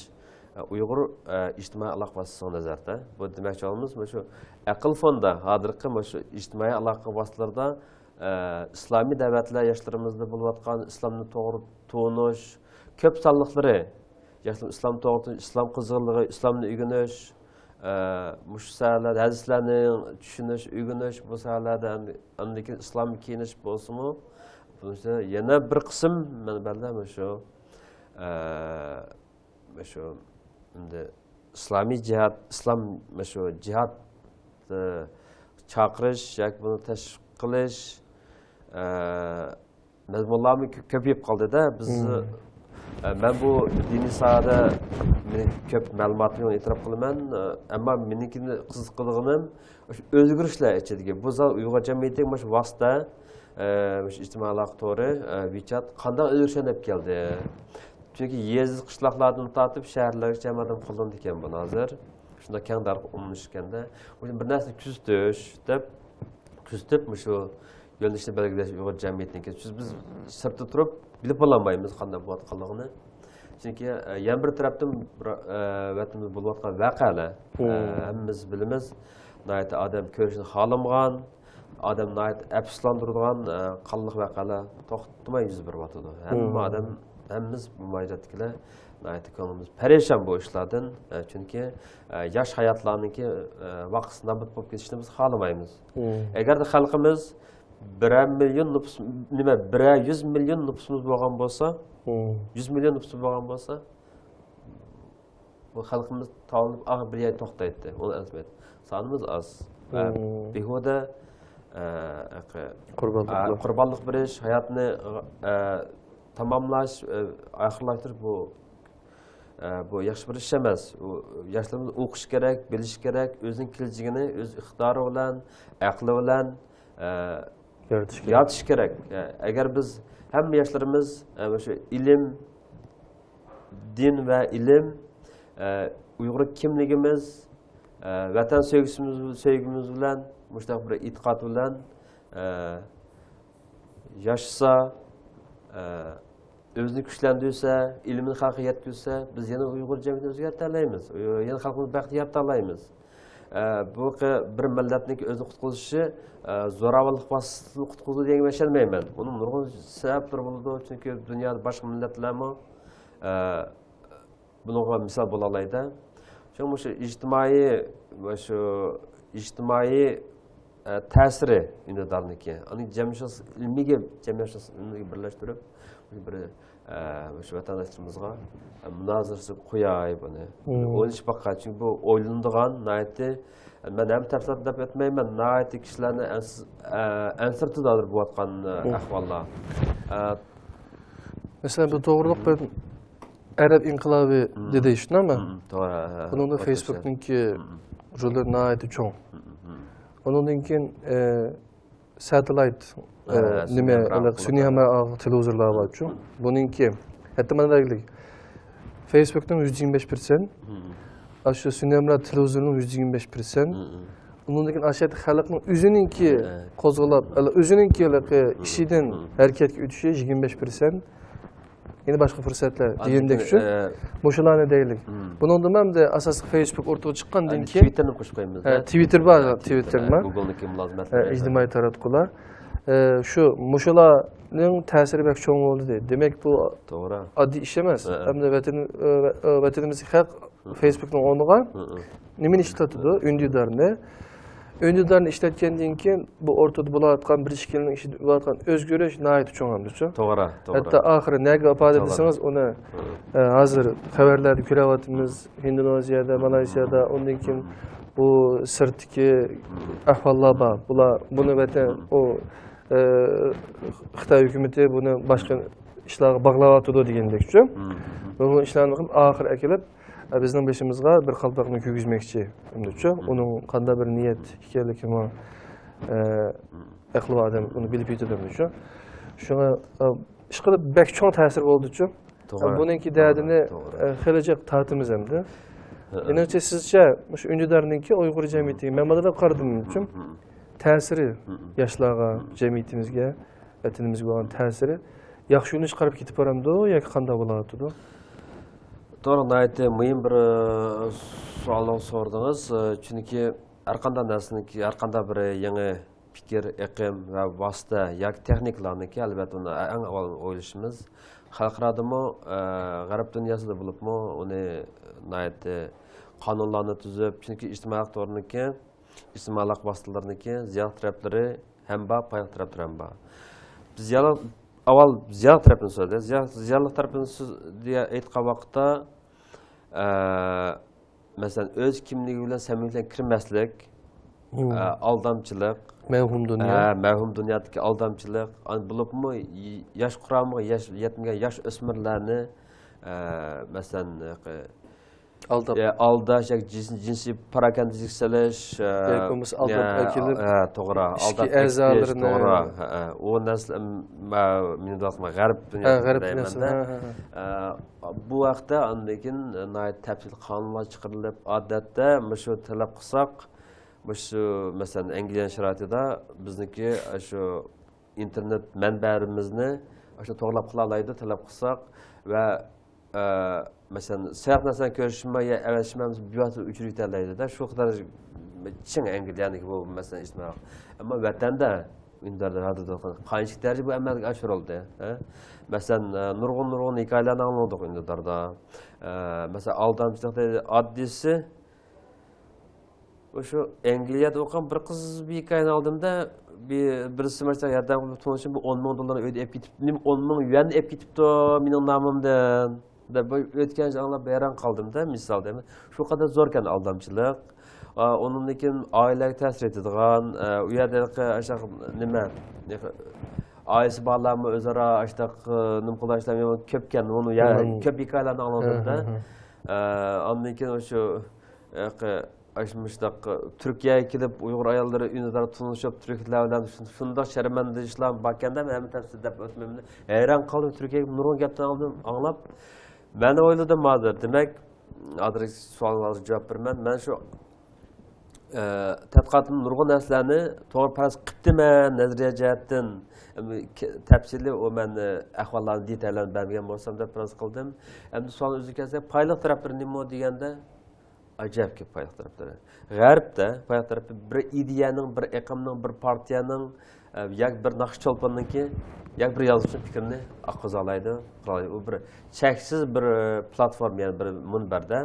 ئە، ئۇيغۇر، ئە، ئىجتىمائىي ئالاقە ۋاسىتىسىنىڭ نەزەردە. بۇ دېمەكچى بولغىنىمىز مۇشۇ ئەقىل فوندا ھازىرقى مۇشۇ ئىجتىمائىي ئالاقە ۋاسىتىلىرىدا ئە، ئىسلامىي دەۋەتلەر ياشلىرىمىزدا بولۇۋاتقان ئىسلامنى توغرا تونۇش، كۆپ سانلىقلىرى ياشلار ئىسلام توغرا تونۇش، ئىسلام قىزغىنلىقى، ئىسلامنى ئۆگىنىش، ئە، مۇشۇ ساھەلەردە ھەدىسلەرنى چۈشىنىش، ئۆگىنىش، بۇ ساھەلەردە ئەمدى، ئەمدىكى ئىسلام كىيىنىش بولسىمۇ، بۇنىڭ ئۈستىدە يەنە بىر قىسىم مەنبەلەر مۇشۇ، ئە، مۇشۇ ئەمدى ئىسلامىي جىھاد، ئىسلام مۇشۇ جىھاد، ئە، چاقىرىش ياكى بۇنى تەشۋىق قىلىش، ئە، مەزمۇنلارمۇ كۆ-، كۆپىيىپ قالدى-دە. بىز، مم. ئە، مەن بۇ دىنىي ساھەدە مېنىڭ كۆپ مەلۇماتىم يوق، ئېتىراپ قىلىمەن. ئە، ئەمما مېنىڭكىنى قىزىقىدىغىنىم ئۆزگىرىشلەر ئىچىدىكى. بۇ زال ئۇيغۇر جەمئىيىتىگە مۇشۇ ۋاسىتە، ئە، مۇشۇ ئىجتىمائىي ئالاقە تورى، ئە، ۋىچات قانداق ئۆزگىرىشلەرنى ئەپ كەلدى؟ چۈنكى يېزا، قىشلاقلاردىن تارتىپ شەھەرلەرگىچە ھەممە ئادەم قوللىنىدىكەن بۇنى ھازىر. شۇنداق كەڭ تارقىلىپ ئۇلىنىشكەندە، مۇشۇ بىر نەرسىنى كۆزىتىش دەپ، كۆزىتىپ، مۇشۇ يۆنىلىشنى بەلگىلەش ئۇيغۇر جەمئىيىتىنىڭكى. چۈنكى بىز سىرتتا تۇرۇپ بىلىپ بولالمايمىز قانداق بولۇۋاتقانلىقىنى. چۈنكى، ئە، يەنە بىر تەرەپتىن بىر، ئە، ۋەتىنىمىزدە بولۇۋاتقان ۋەقەلەر، ئە، ھەممىمىز بىلىمىز، ناھايىتى ئادەم كۆرۈشنى خالىمىغان، ئادەم ناھايىتى ئەپسۇسلاندۇرىدىغان، ئە، قانلىق ۋەقەلەر توختىماي يۈز بېرىۋاتىدۇ. ھەممە ئادەم، ھەممىمىز بۇ مۇھاجىرەتتىكىلەر ناھايىتى كۆڭلىمىز پەرىشان بۇ ئىشلاردىن. ئە، چۈنكى، ئە، ياش ھاياتلارنىڭكى، ئە، ۋاقتىسى نابۇت بولۇپ كېتىشىنى بىز خالىمايمىز. ئەگەردە خەلقىمىز بىرەر مىليون نوپۇس، نېمە، بىرەر يۈز مىليون نوپۇسىمىز بولغان بولسا، يۈز مىليون نوپۇسىمىز بولغان بولسا، بۇ خەلقىمىز تاۋلىنىپ ئاخىر بىر يەردە توختايتتى. ئۇنى ئەنسىمەيدۇ. سانىمىز ئاز. ئە، بىھۇدە، ئە، قۇربانلىق، ئە، قۇربانلىق بېرىش، ھاياتنى، ئە، تاماملاش، ئە، ئاخىرلاشتۇرۇش بۇ، ئە، بۇ ياخشى بىر ئىش ئەمەس. ئۇ، ياشلىرىمىز ئوقۇشى كېرەك، بىلىشى كېرەك، ئۆزىنىڭ كېلىچىكىنى ئۆز ئىقتىدارى بىلەن، ئەقلى بىلەن، ئە، يارىتىش كېرەك. يارىتىش كېرەك. ئە، ئەگەر بىز ھەممە ياشلىرىمىز، ئە، مۇشۇ ئىلىم، دىن ۋە ئىلىم، ئە، ئۇيغۇر كىملىكىمىز، ئە، ۋەتەن سۆيگۈسىمىز، سۆيگۈمىز بىلەن، مۇشۇنداق بىر ئېتىقاد بىلەن، ئە، ياشىسا، ئە، ئۆزىنى كۈچلەندۈرسە، ئىلمىنى خەلققە يەتكۈزسە، بىز يەنە ئۇيغۇر جەمئىيىتىنى ئۆزگەرتەلەيمىز، يەنە خەلقىمىزنى بەختكە يارىتالايمىز. ئە، بۇ قى-، بىر مىللەتنىڭكى ئۆزىنى قۇتقۇزۇشى، ئە، زوراۋانلىق ۋاسىتىسىدىن قۇتقۇزىدۇ دېگەنگە ئىشەنمەيمەن. بۇنىڭ نۇرغۇن سەۋەبلىرى بولىدۇ، چۈنكى دۇنيادا باشقا مىللەتلەرمۇ، ئە، بۇنىڭغا مىسال بولالايدۇ. شۇڭا مۇشۇ ئىجتىمائىي، مۇشۇ ئىجتىمائىي، ئە، تەسىرى ئۈندىدارنىڭكى. ئۇنى جەمئىيەتشۇناس ئىلمىگە، جەمئىيەتشۇناس ئىلمىگە بىرلەشتۈرۈپ، بىر، ئە، مۇشۇ ۋەتەنداشلىرىمىزغا، ئە، مۇنازىرە قىلىپ قوياي بۇنى. ئويلىشىپ باققان. چۈنكى بۇ ئويلىنىدىغان ناھايىتى، مەن ھەممە تەپسىلاتنى دەپ ئۆتمەيمەن، ناھايىتى كىشىلەرنى ئەنس-، ئە، ئەنسىرىتىدۇ ھازىر بولۇۋاتقان، ئە، ئەھۋاللار. ئە، مەسىلەن، بۇ توغرىلىق بىر ئەرەب ئىنقىلابى دېدى، شۇنداقمۇ؟ توغرا، ھە، ھە. بۇنىڭدا فېيسبۇكنىڭكى رولى ناھايىتى چوڭ. ئۇنىڭدىن كېيىن، ئە، ساتېلايت، ئە، نېمە، سۈنئىي ھەمراھ تېلېۋىزورلار بارچۇ. بۇنىڭكى، ھەتتا مانا دەيلى، فېيسبۇكنىڭ يۈز يىگىرمە بەش پىرسەنت، ئاشۇ سۈنئىي ھەمراھ تېلېۋىزورنىڭ يۈز يىگىرمە بەش پىرسەنت. ئۇنىڭدىن كېيىن ئاشۇ يەردە خەلقنىڭ ئۆزىنىڭكى قوزغىلاپ، ئۆزىنىڭكى ھېلىقى ئىشىدىن ھەرىكەتكە ئۆتۈشى يىگىرمە بەش پىرسەنت. يەنە باشقا پۇرسەتلەر دېگەندەك شۇ. مۇشۇلارنى دەيلى. بۇنىڭدىمۇ ئەمدى ئاساسلىق فېيسبۇك ئورتىغا چىققاندىن كېيىن، تىۋىتتېرنى قوشۇپ قويىمىز. ھە، تىۋىتتېر بار، تىۋىتتېر بار. گۇگلنىڭكى مۇلازىمەتلىرى. ئىجتىمائىي تاراتقۇلار. ئە، شۇ، مۇشۇلارنىڭ تەسىرى بەك چوڭ بولدى. دېمەك، بۇ ئاددىي ئىش ئەمەس. ئەمدى ۋەتەن، ئە، ۋە-، ئە، ۋەتىنىمىزدىكى خەلق فېيسبۇكنىڭ ئورنىغا نېمىنى ئىشلىتىدۇ؟ ئۈندىدارنى. ئۈندىدارنى ئىشلەتكەندىن كېيىن، بۇ ئورتىدا بولۇۋاتقان بىر ئىككىنىڭ ئىچىدە بولۇۋاتقان ئۆزگىرىش ناھايىتى چوڭ ئەمدىچۇ. توغرا، توغرا. ھەتتا ئاخىرى نەگە ئاپاردى دېسىڭىز، ئۇنى، ئە، ھازىر خەۋەرلەردە كۆرۈۋاتىمىز. ھىندونېزىيەدە، مالايزىيەدە، ئۇندىن كېيىن بۇ سىرتتىكى ئەھۋاللار بار. بۇلار، بۇنى ۋەتەن، ئۇ، ئە، خىتاي ھۆكۈمىتى بۇنى باشقا ئىشلارغا باغلاۋاتىدۇ دېگەندەكچۇ. نۇرغۇن ئىشلارنى قىلىپ، ئاخىر ئەكېلىپ، ئە، بىزنىڭ بېشىمىزغا بىر قالپاقنى كىيگۈزمەكچى ئەمدىچۇ. ئۇنىڭ قانداق بىر نىيەت ئىكەنلىكىمۇ، ئە، ئەقلى بار ئادەم ئۇنى بىلىپ يېتىدۇ ئەمدىچۇ. شۇڭا، ئە، ئىشقىلىپ بەك چوڭ تەسىر بولدىچۇ. توغرا. بۇنىڭكى دەردىنى، توغرا، ئە، خېلى جىق تارتىمىز ئەمدى. مېنىڭچە، سىزچە، مۇشۇ ئۈندىدارنىڭكى ئۇيغۇر جەمئىيىتىگە، مەن مانداق قارىدىم، تەسىرى ياشلارغا، جەمئىيىتىمىزگە، ۋەتىنىمىزگە بولغان تەسىرى ياخشى يۆنىلىشكە قاراپ كېتىپ بارامدۇ ياكى قانداق بولۇۋاتىدۇ؟ توغرا، ناھايىتى مۇھىم بىر، ئە، سوئالنى سورىدىڭىز. ئە، چۈنكى ھەر قانداق نەرسىنىڭكى، ھەر قانداق بىر يېڭى پىكىر، ئېقىم ۋە ۋاسىتە ياكى تېخنىكىلارنىڭكى، ئەلۋەتتە، ئۇنى ئەڭ ئاۋۋال ئويلىشىمىز. خەلقئارادىمۇ، ئە، غەرب دۇنياسىدا بولۇپمۇ ئۇنى ناھايىتى قانۇنلارنى تۈزۈپ، چۈنكى ئىجتىمائىي تورنىڭكى، ئىجتىمائىي ئالاقە ۋاسىتىلىرىنىڭكى زىيانلىق تەرەپلىرى ھەم بار، پايدىلىق تەرەپلىرى ھەم بار. بىز زىيانلىق، ئاۋۋال زىيانلىق تەرەپىنى سۆزلەيلى. زىيان-، زىيانلىق تەرەپىنى سۆز-، دېيە-، ئېيتقان ۋاقىتتا، ئە، مەسىلەن، ئۆز كىملىكى بىلەن سەمىمىيلىك بىلەن كىرمەسلىك، ئە، ئالدامچىلىق. مەۋھۇم دۇنيا. ھە، مەۋھۇم دۇنيادىكى ئالدامچىلىق. ئان-، بولۇپمۇ ي-، ياش قۇرامىغا ياش، يەتمىگەن ياش ئۆسمۈرلەرنى، ئە، مەسىلەن، ق-، ئالداپ. ئالداش ياكى جىنسىي پاراكەندىچىلىك سېلىش، ياكى بولمىسا ئالداپ ئەكېلىپ، توغرا، ئىچكى ئەزالىرىنى، توغرا. ئۇ نەرسىلەر، مېنىڭ غەرب دۇنياسى، غەرب دۇنياسى. بۇ ھەقتە ئاندىن كېيىن ناھايىتى تەپسىلىي قانۇنلار چىقىرىلىپ، ئادەتتە مۇشۇ تەلەپ قىلساق، مۇشۇ، مەسىلەن، ئەنگلىيە شارائىتىدا بىزنىڭكى شۇ ئىنتېرنېت مەنبەلىرىمىزنى ئاشۇ توغرىلاپ قىلالايدۇ، تەلەپ قىلساق. ۋە، ئە، مەسىلەن، سېرىق نەرسىنى كۆرۈشمۇ يا ئەۋەتىشمۇ بىۋاسىتە ئۆچۈرۈۋېتەلەيدۇ-دە، شۇ قەدەر چىڭ ئەنگلىيەنىڭكى بۇ، مەسىلەن، ئىجتىمائىي. ئەمما ۋەتەندە ئۈندىداردا ھازىر قانچىلىك دەرىجە بۇ ئەمەلگە ئاشۇرۇلدى، ھە؟ مەسىلەن، ئە، نۇرغۇن، نۇرغۇن ھېكايىلەرنى ئاڭلىدۇق ئۈندىداردا. ئە، مەسىلەن، ئالدامچىلىق ئاددىيسى، شۇ ئەنگلىيەدە ئوقۇغان بىر قىز بىر ھېكايىنى ئالدىمدا، بىر، بىرسى مانا ياردەم قىلىپ تونۇشۇم، بىر ئون مىڭ دوللارنى ئۆيدە ئېلىپ كېتىپتۇ، نېمە، ئون مىڭ يۈەننى ئېلىپ كېتىپتۇ مېنىڭ نامىمدىن دەپ، بۇ ئۆتكەن ئاڭلاپ ھەيران قالدىمدا، مىسال دەيمەن. شۇ قەدەر زوركەن ئالدامچىلىق. ئا، ئۇنىڭدىن كېيىن ئائىلىلەرگە تەسىر يېتىدىغان، ئە، ئۇ يەردە ھېلىقى ئاشۇنداق نېمە، ئائىلىسى بارلارمۇ ئۆزئارا ئاشۇنداق، ئە، نېمە قىلىدىغان ئىشلار كۆپكەن، ئۇنى يا-، كۆپ ھېكايىلەرنى ئاڭلىدىمدا. ئە، ئاندىن كېيىن شۇ، ھېلىقى ئاشۇ مۇشۇنداق تۈركىيەگە كېلىپ ئۇيغۇر ئاياللىرى ئۈندىدار تونۇشۇپ، تۈركلەر بىلەن شۇنداق شەرمەندە ئىشلار باركەن دەپ ھەممە تەپسىلىي دەپ ئۆتمەيمەن. ھەيران قالدىم، تۈركىيەگە نۇرغۇن گەپلەرنى ئاڭلىدىم، ئاڭلاپ. مەن ئويلىدىم ھازىر، دېمەك، ھازىر سوئالىڭىزغا جاۋاب بېرىمەن. مەن شۇ، ئە، تەتقىقاتىمدا نۇرغۇن نەرسىلەرنى توغرا پەرەز قىپتىمەن نەزەرىيە جەھەتتىن. ئەمدى تەپسىلىي ئۇ مەن، ئە، ئەھۋاللارنى دېتاللارنى بەرمىگەن بولسام دەپ پەرەز قىلدىم. ئەمدى سوئال ئۆزىگە كەلسەك، پايدىلىق تەرەپلىرى نېمە دېگەندە، ئاجايىپ كۆپ پايدىلىق تەرەپلىرى. غەربتە پايدىلىق تەرىپى بىر ئىدىيەنىڭ، بىر ئېقىمنىڭ، بىر پارتىيەنىڭ، ئە، ياكى بىر ناخشا چولپاننىڭكى، ياكى بىر يازغۇچىنىڭ پىكرىنى ئاققۇزالايدۇ، قىلالايدۇ. ئۇ بىر چەكسىز بىر، ئە، پلاتفورما، يەنى بىر مۇنبەردە.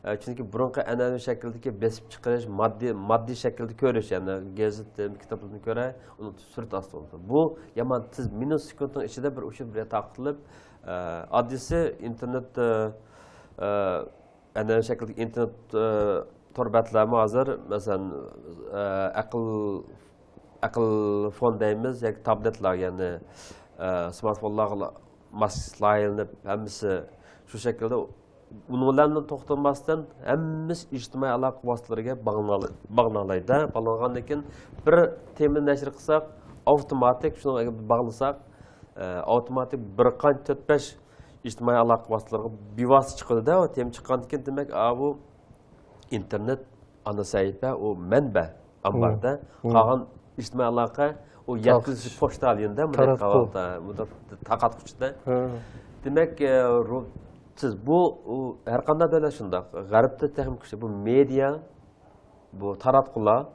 ئە، چۈنكى بۇرۇنقى ئەنئەنىۋى شەكىلدىكى بېسىپ چىقىرىش، ماددىي، ماددىي شەكىلدە كۆرۈش، يەنى گېزىت، كىتابلاردىن كۆرە، ئۇنى سۈرەت ئاستى بولىدۇ. بۇ يامان تېز، مىنۇت سېكۇنتنىڭ ئىچىدە بىر ئۇچۇر بىر تارقىتىلىپ، ئە، ئاددىيسى ئىنتېرنېت، ئە، ئە، ئەنئەنىۋى شەكىلدىكى ئىنتېرنېت، ئە، تور بەتلەرمۇ ھازىر، مەسىلەن، ئە، ئەقىل، ئەقىل فون دەيمىز ياكى تابلېتلار، يەنى، ئە، سمارتفونلارغا ماسلىشىپ ھەممىسى شۇ شەكىلدە، ئۇنىڭ بىلەن توختىماستىن ھەممىسى ئىجتىمائىي ئالاقە ۋاسىتىلىرىگە باغلىنالايدۇ. باغلانغاندىن كېيىن بىر تېمىنى نەشر قىلساق، ئاپتوماتىك شۇنىڭغا باغلىساق، ئە، ئاپتوماتىك بىر قانچە تۆت-بەش ئىجتىمائىي ئالاقە ۋاسىتىلىرىغا بىۋاسىتە چىقىدۇ-دە، ئۇ تېما چىققاندىن كېيىن، دېمەك، ئا، بۇ ئىنتېرنېت ئانا سەھىپە، ئۇ مەنبە، ئامباردا. قالغان ئىجتىمائىي ئالاقە، ئۇ يەتكۈزۈش پوچتا لىنىيىدە، تاراتقۇچىدا. دېمەك، ئە، سىز بۇ، ئۇ، ھەر قانداق دۆلەت شۇنداق. غەربتە تېخىمۇ كۈچلۈك. بۇ مېدىيا، بۇ تاراتقۇلار،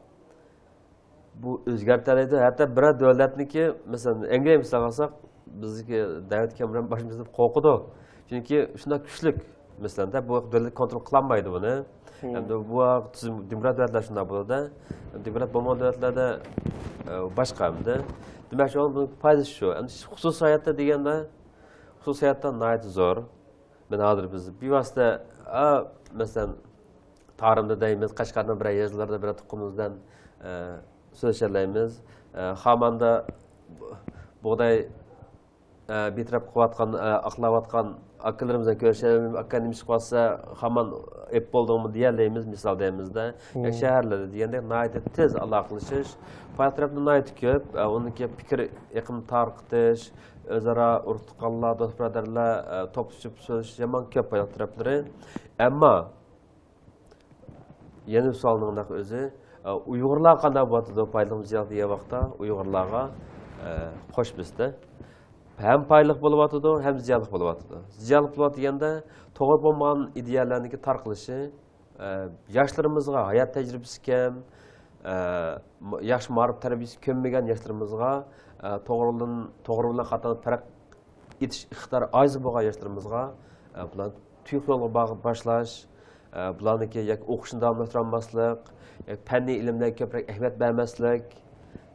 بۇ ئۆزگەرتەلەيدۇ. ھەتتا بىرەر دۆلەتنىڭكى، مەسىلەن، ئەنگلىيە مىسالغا ئالساق، بىزدىكى دېۋىد كامېرون باشىمىزدىن قورقىدۇ. چۈنكى شۇنداق كۈچلۈك، مەسىلەن، بۇ دۆلەت كونترول قىلالمايدۇ بۇنى. ئەمدى بۇ تۈزۈم، دېموكرات دۆلەتلەر شۇنداق بولىدۇ. دېموكرات بولمىغان دۆلەتلەردە، ئە، باشقا ئەمدى. دېمەكچى بولغىنىم، بۇنىڭ پايدىسى شۇ. ئەمدى خۇسۇسىي ھاياتتا دېگەندە، خۇسۇسىي ھاياتتا ناھايىتى زور. مەن ھازىر بىز بىۋاسىتە، ئا، مەسىلەن، تارىمدا دەيمىز، قەشقەرنىڭ بىرەر يېزىلىرىدا بىرەر تۇغقىنىمىز بىلەن، ئە، سۆزلىشەلەيمىز. ئە، خاماندا بۇغداي، ئە، بىر تەرەپ قىلىۋاتقان، ئە، ئاقلاۋاتقان ئاكىلىرىمىز بىلەن كۆرۈشەلەيمىز. ئاكا، نېمە ئىش قىلىۋاتسا، خامان ئېپ بولدۇڭمۇ دېيەلەيمىز، مىسال دەيمىزدە. يا شەھەرلەردە دېگەندەك ناھايىتى تېز ئالاقىلىشىش. پايدىلىق تەرەپلىرى ناھايىتى كۆپ. ئە، ئۇنىڭكى پىكىر ئېقىم تارقىتىش، ئۆزئارا ئۇرۇق تۇغقانلار، دوست بۇرادەرلەر، ئە، توپلىشىپ سۆزلىشىش يامان كۆپ پايدىلىق تەرەپلىرى. ئەمما يەنە بىر سوئالنىڭ نەق ئۆزى، ئە، ئۇيغۇرلار قانداق بولۇۋاتىدۇ پايدىلىقمۇ زىيانلىق دېگەن ۋاقىتتا، ئۇيغۇرلارغا، ئە، قوشمىسىدا ھەم پايدىلىق بولۇۋاتىدۇ، ھەم زىيانلىق بولۇۋاتىدۇ. زىيانلىق بولۇۋاتىدۇ دېگەندە، توغرا بولمىغان ئىدىيەلەرنىڭكى تارقىلىشى، ئە، ياشلىرىمىزغا ھايات تەجرىبىسى كەم، ئە، م-، ياخشى مائارىپ تەربىيەسى كۆنمىگەن ياشلىرىمىزغا، ئە، توغرىدىن، توغرا بىلەن خاتانى پەرق ئېتىش ئىقتىدارى ئاجىز بولغان ياشلىرىمىزغا، ئە، بۇلار تۇيۇق يولغا باغ-، باشلاش، ئە، بۇلارنىڭكى ياكى ئوقۇشنى داۋاملاشتۇرالماسلىق، ياكى پەننىي ئىلىملەرگە كۆپرەك ئەھمىيەت بەرمەسلىك،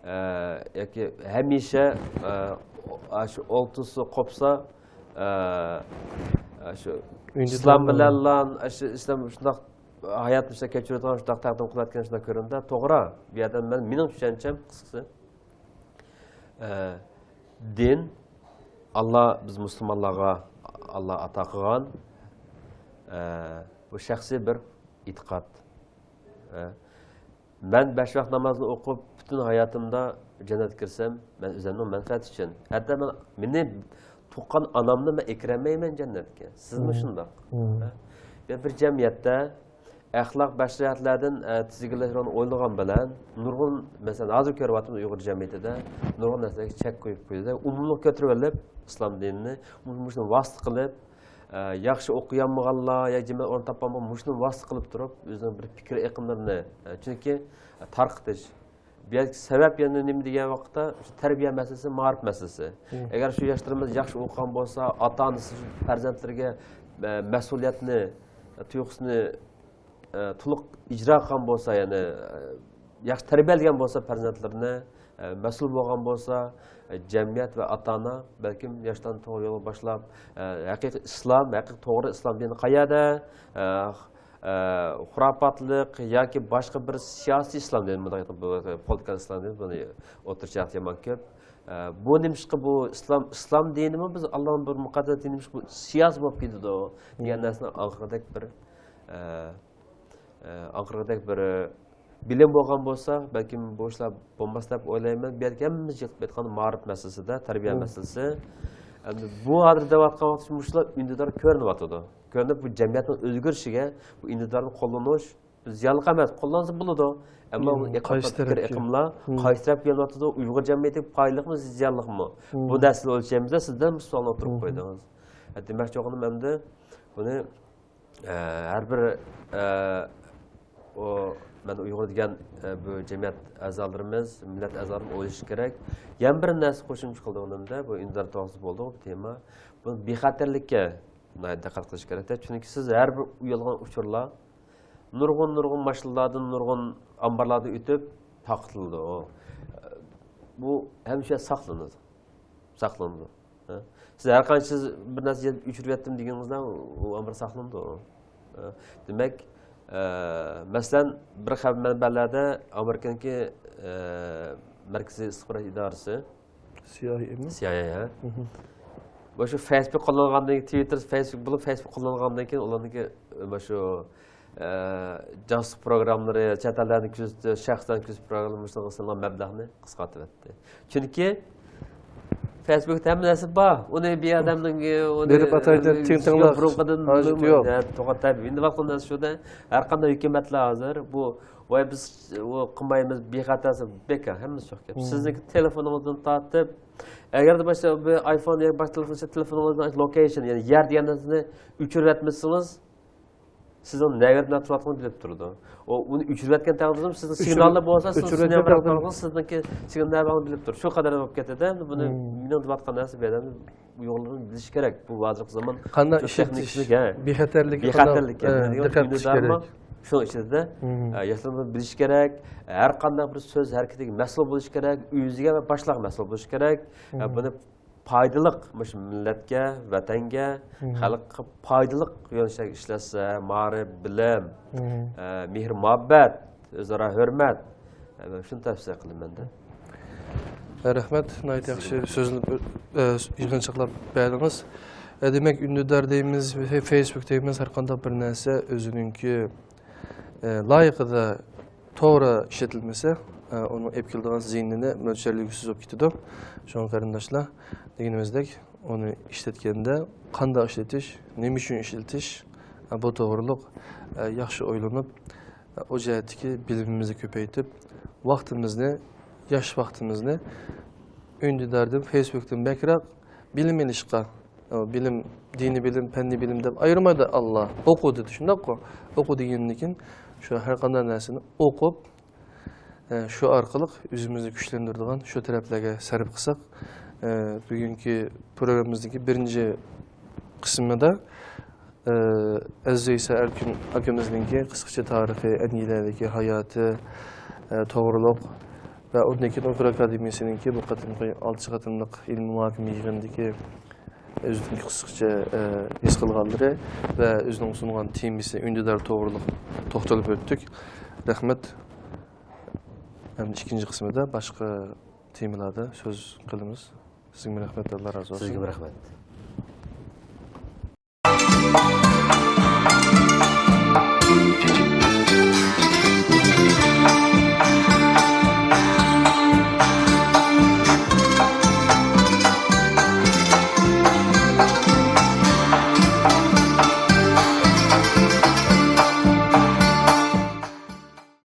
ئە، ياكى ھەمىشە، ئە، ئاشۇ ئولتۇرسا قوپسا، ئە، ئاشۇ ئىسلام بىلەنلا، ئاشۇ ئىسلام شۇنداق ھاياتنى شۇنداق كەچۈرىدىغان، شۇنداق تەقدىم قىلىۋاتقان شۇنداق كۆرۈنىدۇ. توغرا، بۇ يەردە مەن، مېنىڭ چۈشەنچەم قىسقىسى، ئە، دىن، ئاللا بىز مۇسۇلمانلارغا ئاللا ئاتا قىلغان، ئە، بۇ شەخسىي بىر ئېتىقاد. ھە. مەن بەش ۋاق نامازنى ئوقۇپ، پۈتۈن ھاياتىمدا جەننەتكە كىرسەم، مەن ئۆزۈمنىڭ مەنپەئەتى ئۈچۈن. ھەتتا مەن، مېنى تۇغقان ئانامنى مەن ئەكىرەلمەيمەن جەننەتكە. سىزمۇ شۇنداق. ھە؟ يا بىر جەمئىيەتتە ئەخلاق بەش جەھەتلەردىن، ئە، تىزگىنلەشنى ئويلىغان بىلەن نۇرغۇن، مەسىلەن، ھازىر كۆرۈۋاتىمىز ئۇيغۇر جەمئىيىتىدە نۇرغۇن نەرسىلەرگە چەك قويۇپ قويدى. ئومۇملۇق كۆتۈرۈۋېلىپ ئىسلام دىنىنى مۇ-، مۇشۇنى ۋاسىتە قىلىپ، ئە، ياخشى ئوقۇيالمىغانلار يا جىمى ئورۇن تاپالمىغان مۇشۇنى ۋاسىتە قىلىپ تۇرۇپ، ئۆزىنىڭ بىر پىكىر ئېقىملىرىنى، ئە، چۈنكى، ئە، تارقىتىش. بۇ يەردىكى سەۋەب يەنە نېمە دېگەن ۋاقىتتا، شۇ تەربىيە مەسىلىسى، مائارىپ مەسىلىسى. ئەگەر شۇ ياشلىرىمىز ياخشى ئوقۇغان بولسا، ئاتا-ئانىسى پەرزەنتلىرىگە، ئە، مەسئۇلىيەتنى، تۇيغۇسىنى، ئە، تولۇق ئىجرا قىلغان بولسا، يەنى، ئە، ياخشى تەربىيەلىگەن بولسا پەرزەنتلىرىنى، ئە، مەسئۇل بولغان بولسا، ئە، جەمئىيەت ۋە ئاتا-ئانا بەلكىم ياشلارنى توغرا يولغا باشلاپ، ئە، ھەقىقىي ئىسلام، ھەقىقىي توغرا ئىسلام دىنى قەيەردە، ئە، ئە، خۇراپاتلىق ياكى باشقا بىر سىياسىي ئىسلام دىنى، مۇنداق ئېيتقاندا، بۇ پولىتىكا ئىسلام دىنى، بۇنى ئوتتۇرىچە يامان كۆپ. ئە، بۇ نېمىشقا بۇ ئىسلام، ئىسلام دىنىمۇ بىز ئاللانىڭ بىر مۇقەددەس دىنى، نېمىشقا بۇ سىياسىي بولۇپ كېتىدۇ دېگەن نەرسىنىڭ ئاخىرىدەك بىر، ئە، ئە، ئاخىرىدەك بىر، ئە، بىلىم بولغان بولسا، بەلكىم بۇ ئىشلار بولماس دەپ ئويلايمەن. بۇ يەردىكى ھەممىمىز يىغىپ ئېيتقان مائارىپ مەسىلىسىدە، تەربىيە مەسىلىسى. ئەمدى بۇ ھازىر دەۋاتقان ۋاقىتتا مۇشۇلار ئۈندىدار كۆرۈنۈۋاتىدۇ. كۆرۈنۈپ، بۇ جەمئىيەتنىڭ ئۆزگىرىشىگە بۇ ئۈندىدارنى قوللىنىش زىيانلىق ئەمەس، قوللانسا بولىدۇ. ئەمما بۇ ئېقىم، قايسى پىكىر تەرەپكە؟ ئېقىملار قايسى تەرەپكە يۆنىلىۋاتىدۇ؟ ئۇيغۇر جەمئىيىتىگە پايدىلىقمۇ، زىيانلىقمۇ؟ بۇ نەرسىنى ئۆلچەيمىز-دە، سىز دەل مۇشۇ سوئالنى ئوتتۇرىغا قويدىڭىز. ئە، دېمەكچى بولغىنىم ئەمدى بۇنى، ئە، ھەر بىر، ئە، ئۇ، مەن ئۇيغۇر دېگەن، ئە، بۇ جەمئىيەت ئەزالىرىمىز، مىللەت ئەزالىرىمىز ئويلىشىشى كېرەك. يەنە بىر نەرسە قوشۇمچە قىلىدىغىنىمدا، بۇ ئۈندىدار توغرىسىدا بولدى بۇ تېما. بۇ بىخەتەرلىككە ناھايىتى دىققەت قىلىش كېرەك. چۈنكى سىز ھەر بىر ئۇيالغان ئۇچۇرلار نۇرغۇن، نۇرغۇن ماشىنىلاردىن، نۇرغۇن ئامبارلاردىن ئۆتۈپ تارقىتىلىدۇ. بۇ ھەمىشە ساقلىنىدۇ. ساقلىنىدۇ. ھە؟ سىز ھەر قانچە سىز بىر نەرسە يېزىپ ئۆچۈرۈۋەتتىم دېگىنىڭىزدا ئۇ ئامبار ساقلىنىدۇ. ھە؟ دېمەك، ئە، مەسىلەن، بىر خەۋەر مەنبەلەردە ئامېرىكىنىڭكى، ئە، مەركىزىي ئىستىخبارات ئىدارىسى، سىي ئاي ئېمۇ؟ سىي ئاي ئەي، ھە. مۇشۇ فەيسبۇك قوللانغاندىن كېيىن، تىۋىتتېر، فەيسبۇك بولۇپ، فەيسبۇك قوللانغاندىن كېيىن ئۇلارنىڭكى مۇشۇ، ئە، جاسۇس پروگراممىلىرى، چەت ئەللەرنى كۆزىتىش، شەخسلەرنى كۆزىتىش پروگراممىلىرى مۇشۇنىڭغا سېلىنغان مەبلەغنى قىسقارتىۋەتتى. چۈنكى فەيسبۇكتا ھەممە نەرسە بار. ئۇنى بىر ئادەمنىڭ، ئۇنى بېرىپ ئاتايدۇ، تىڭ تىڭلاپ. بۇرۇنقىدىن ھاجىتى يوق. توختاپ، ئەندى ۋاقىتتا شۇ-دە، ھەر قانداق ھۆكۈمەتلەر ھازىر بۇ، ۋاي، بىز ئۇ قىلمايمىز، بىخەتەرسىز، بىكار، ھەممىسى يوق گەپ. سىزنىڭكى تېلېفونىڭىزدىن تارتىپ، ئەگەردە باشقا بىر ئايفون ياكى باشقا تېلېفون، تېلېفونىڭىزدىن لوكېيشن، يەنى يەر دېگەن نەرسىنى ئۆچۈرۈۋەتمىسىڭىز، سىزنىڭ نەگىدە نەدە تۇرۇۋاتقىنىڭىزنى بىلىپ تۇرىدۇ. ئۇ، ئۇنى ئۆچۈرۈۋەتكەن تەقدىردىمۇ سىزنىڭ سىگنالى بولسا، سىز سىگنال بېرىۋاتقانلىقىڭىز سىزنىڭكى سىگنال نەدە بارلىقىنى بىلىپ تۇرىدۇ. شۇ قەدەر بولۇپ كەتتى-دە، بۇنى مېنىڭ دەۋاتقان نەرسە بۇ يەردە ئۇيغۇرلارنىڭ بىلىشى كېرەك. بۇ ھازىرقى زامان قانداق ئىشلىتىش، بىخەتەرلىككە قانداق، بىخەتەرلىك، ئە، دىققەت قىلىش كېرەك. شۇنىڭ ئىچىدە، ئە، ياشلىرىمىز بىلىشى كېرەك. ھەر قانداق بىر سۆز ھەرىكىتىگە مەسئۇل بولۇشى كېرەك، ئۆزىگە ۋە باشقىلارغا مەسئۇل بولۇشى كېرەك. ئە، بۇنى پايدىلىق، مۇشۇ مىللەتكە، ۋەتەنگە، خەلققە پايدىلىق يۆنىلىشلەرگە ئىشلەتسە، مائارىپ، بىلىم، ئە، مېھىر-مۇھەببەت، ئۆزئارا ھۆرمەت، ئە، شۇنى تەۋسىيە قىلىمەن-دە. رەھمەت، ناھايىتى ياخشى سۆزلىنىپ، ئە، يىغىنچاقلاپ بەردىڭىز. ئە، دېمەك، ئۈندىدار دەيمىز، فەيسبۇك دەيمىز، ھەر قانداق بىر نەرسە ئۆزىنىڭكى ئە، لايىقىدا توغرا ئىشلىتىلمىسە، ئە، ئۇنىڭ ئېلىپ كېلىدىغان زىيىنىنى مۆلچەرلىگۈسىز بولۇپ كېتىدۇ. شۇڭا قېرىنداشلار، دېگىنىمىزدەك، ئۇنى ئىشلەتكەندە قانداق ئىشلىتىش، نېمە ئۈچۈن ئىشلىتىش، ئە، بۇ توغرىلىق، ئە، ياخشى ئويلىنىپ، ئە، ئۇ جەھەتتىكى بىلىمىمىزنى كۆپەيتىپ، ۋاقتىمىزنى، ياش ۋاقتىمىزنى ئۈندىداردىن، فەيسبۇكتىن بەكرەك بىلىم ئېلىشقا، ئە، بىلىم، دىنىي بىلىم، پەننىي بىلىم دەپ ئايرىمايدۇ ئاللا. ئوقۇ دېدى، شۇنداققۇ؟ ئوقۇ دېگەندىن كېيىن شۇ ھەر قانداق نەرسىنى ئوقۇپ، ئە، شۇ ئارقىلىق ئۆزىمىزنى كۈچلەندۈرىدىغان شۇ تەرەپلەرگە سەرپ قىلساق، ئە، بۈگۈنكى پروگراممىمىزنىڭكى بىرىنچى قىسمىدا، ئە، ئەزىز ئەيسا ئەركىن ئاكىمىزنىڭكى قىسقىچە تارىخى، ئەنگلىيەدىكى ھاياتى، ئە، توغرۇلۇق ۋە ئۇندىن كېيىن ئۇيغۇر ئاكادېمىيەسىنىڭكى بۇ قېتىمقى ئالتىنچى قېتىملىق ئىلمىي مۇھاكىمە يىغىنىدىكى ئۆزىنىڭ قىسقىچە، ئە، ھېس قىلغانلىرى ۋە ئۆزىنىڭ سۇنغان تېمىسى ئۈندىدار توغرۇلۇق توختىلىپ ئۆتتۇك. رەھمەت. ھەم ئىككىنچى قىسمىدا باشقا تېمىلاردا سۆز قىلىمىز. سىزگىمۇ رەھمەت، ئاللا رازى بولسۇن. سىزگىمۇ رەھمەت.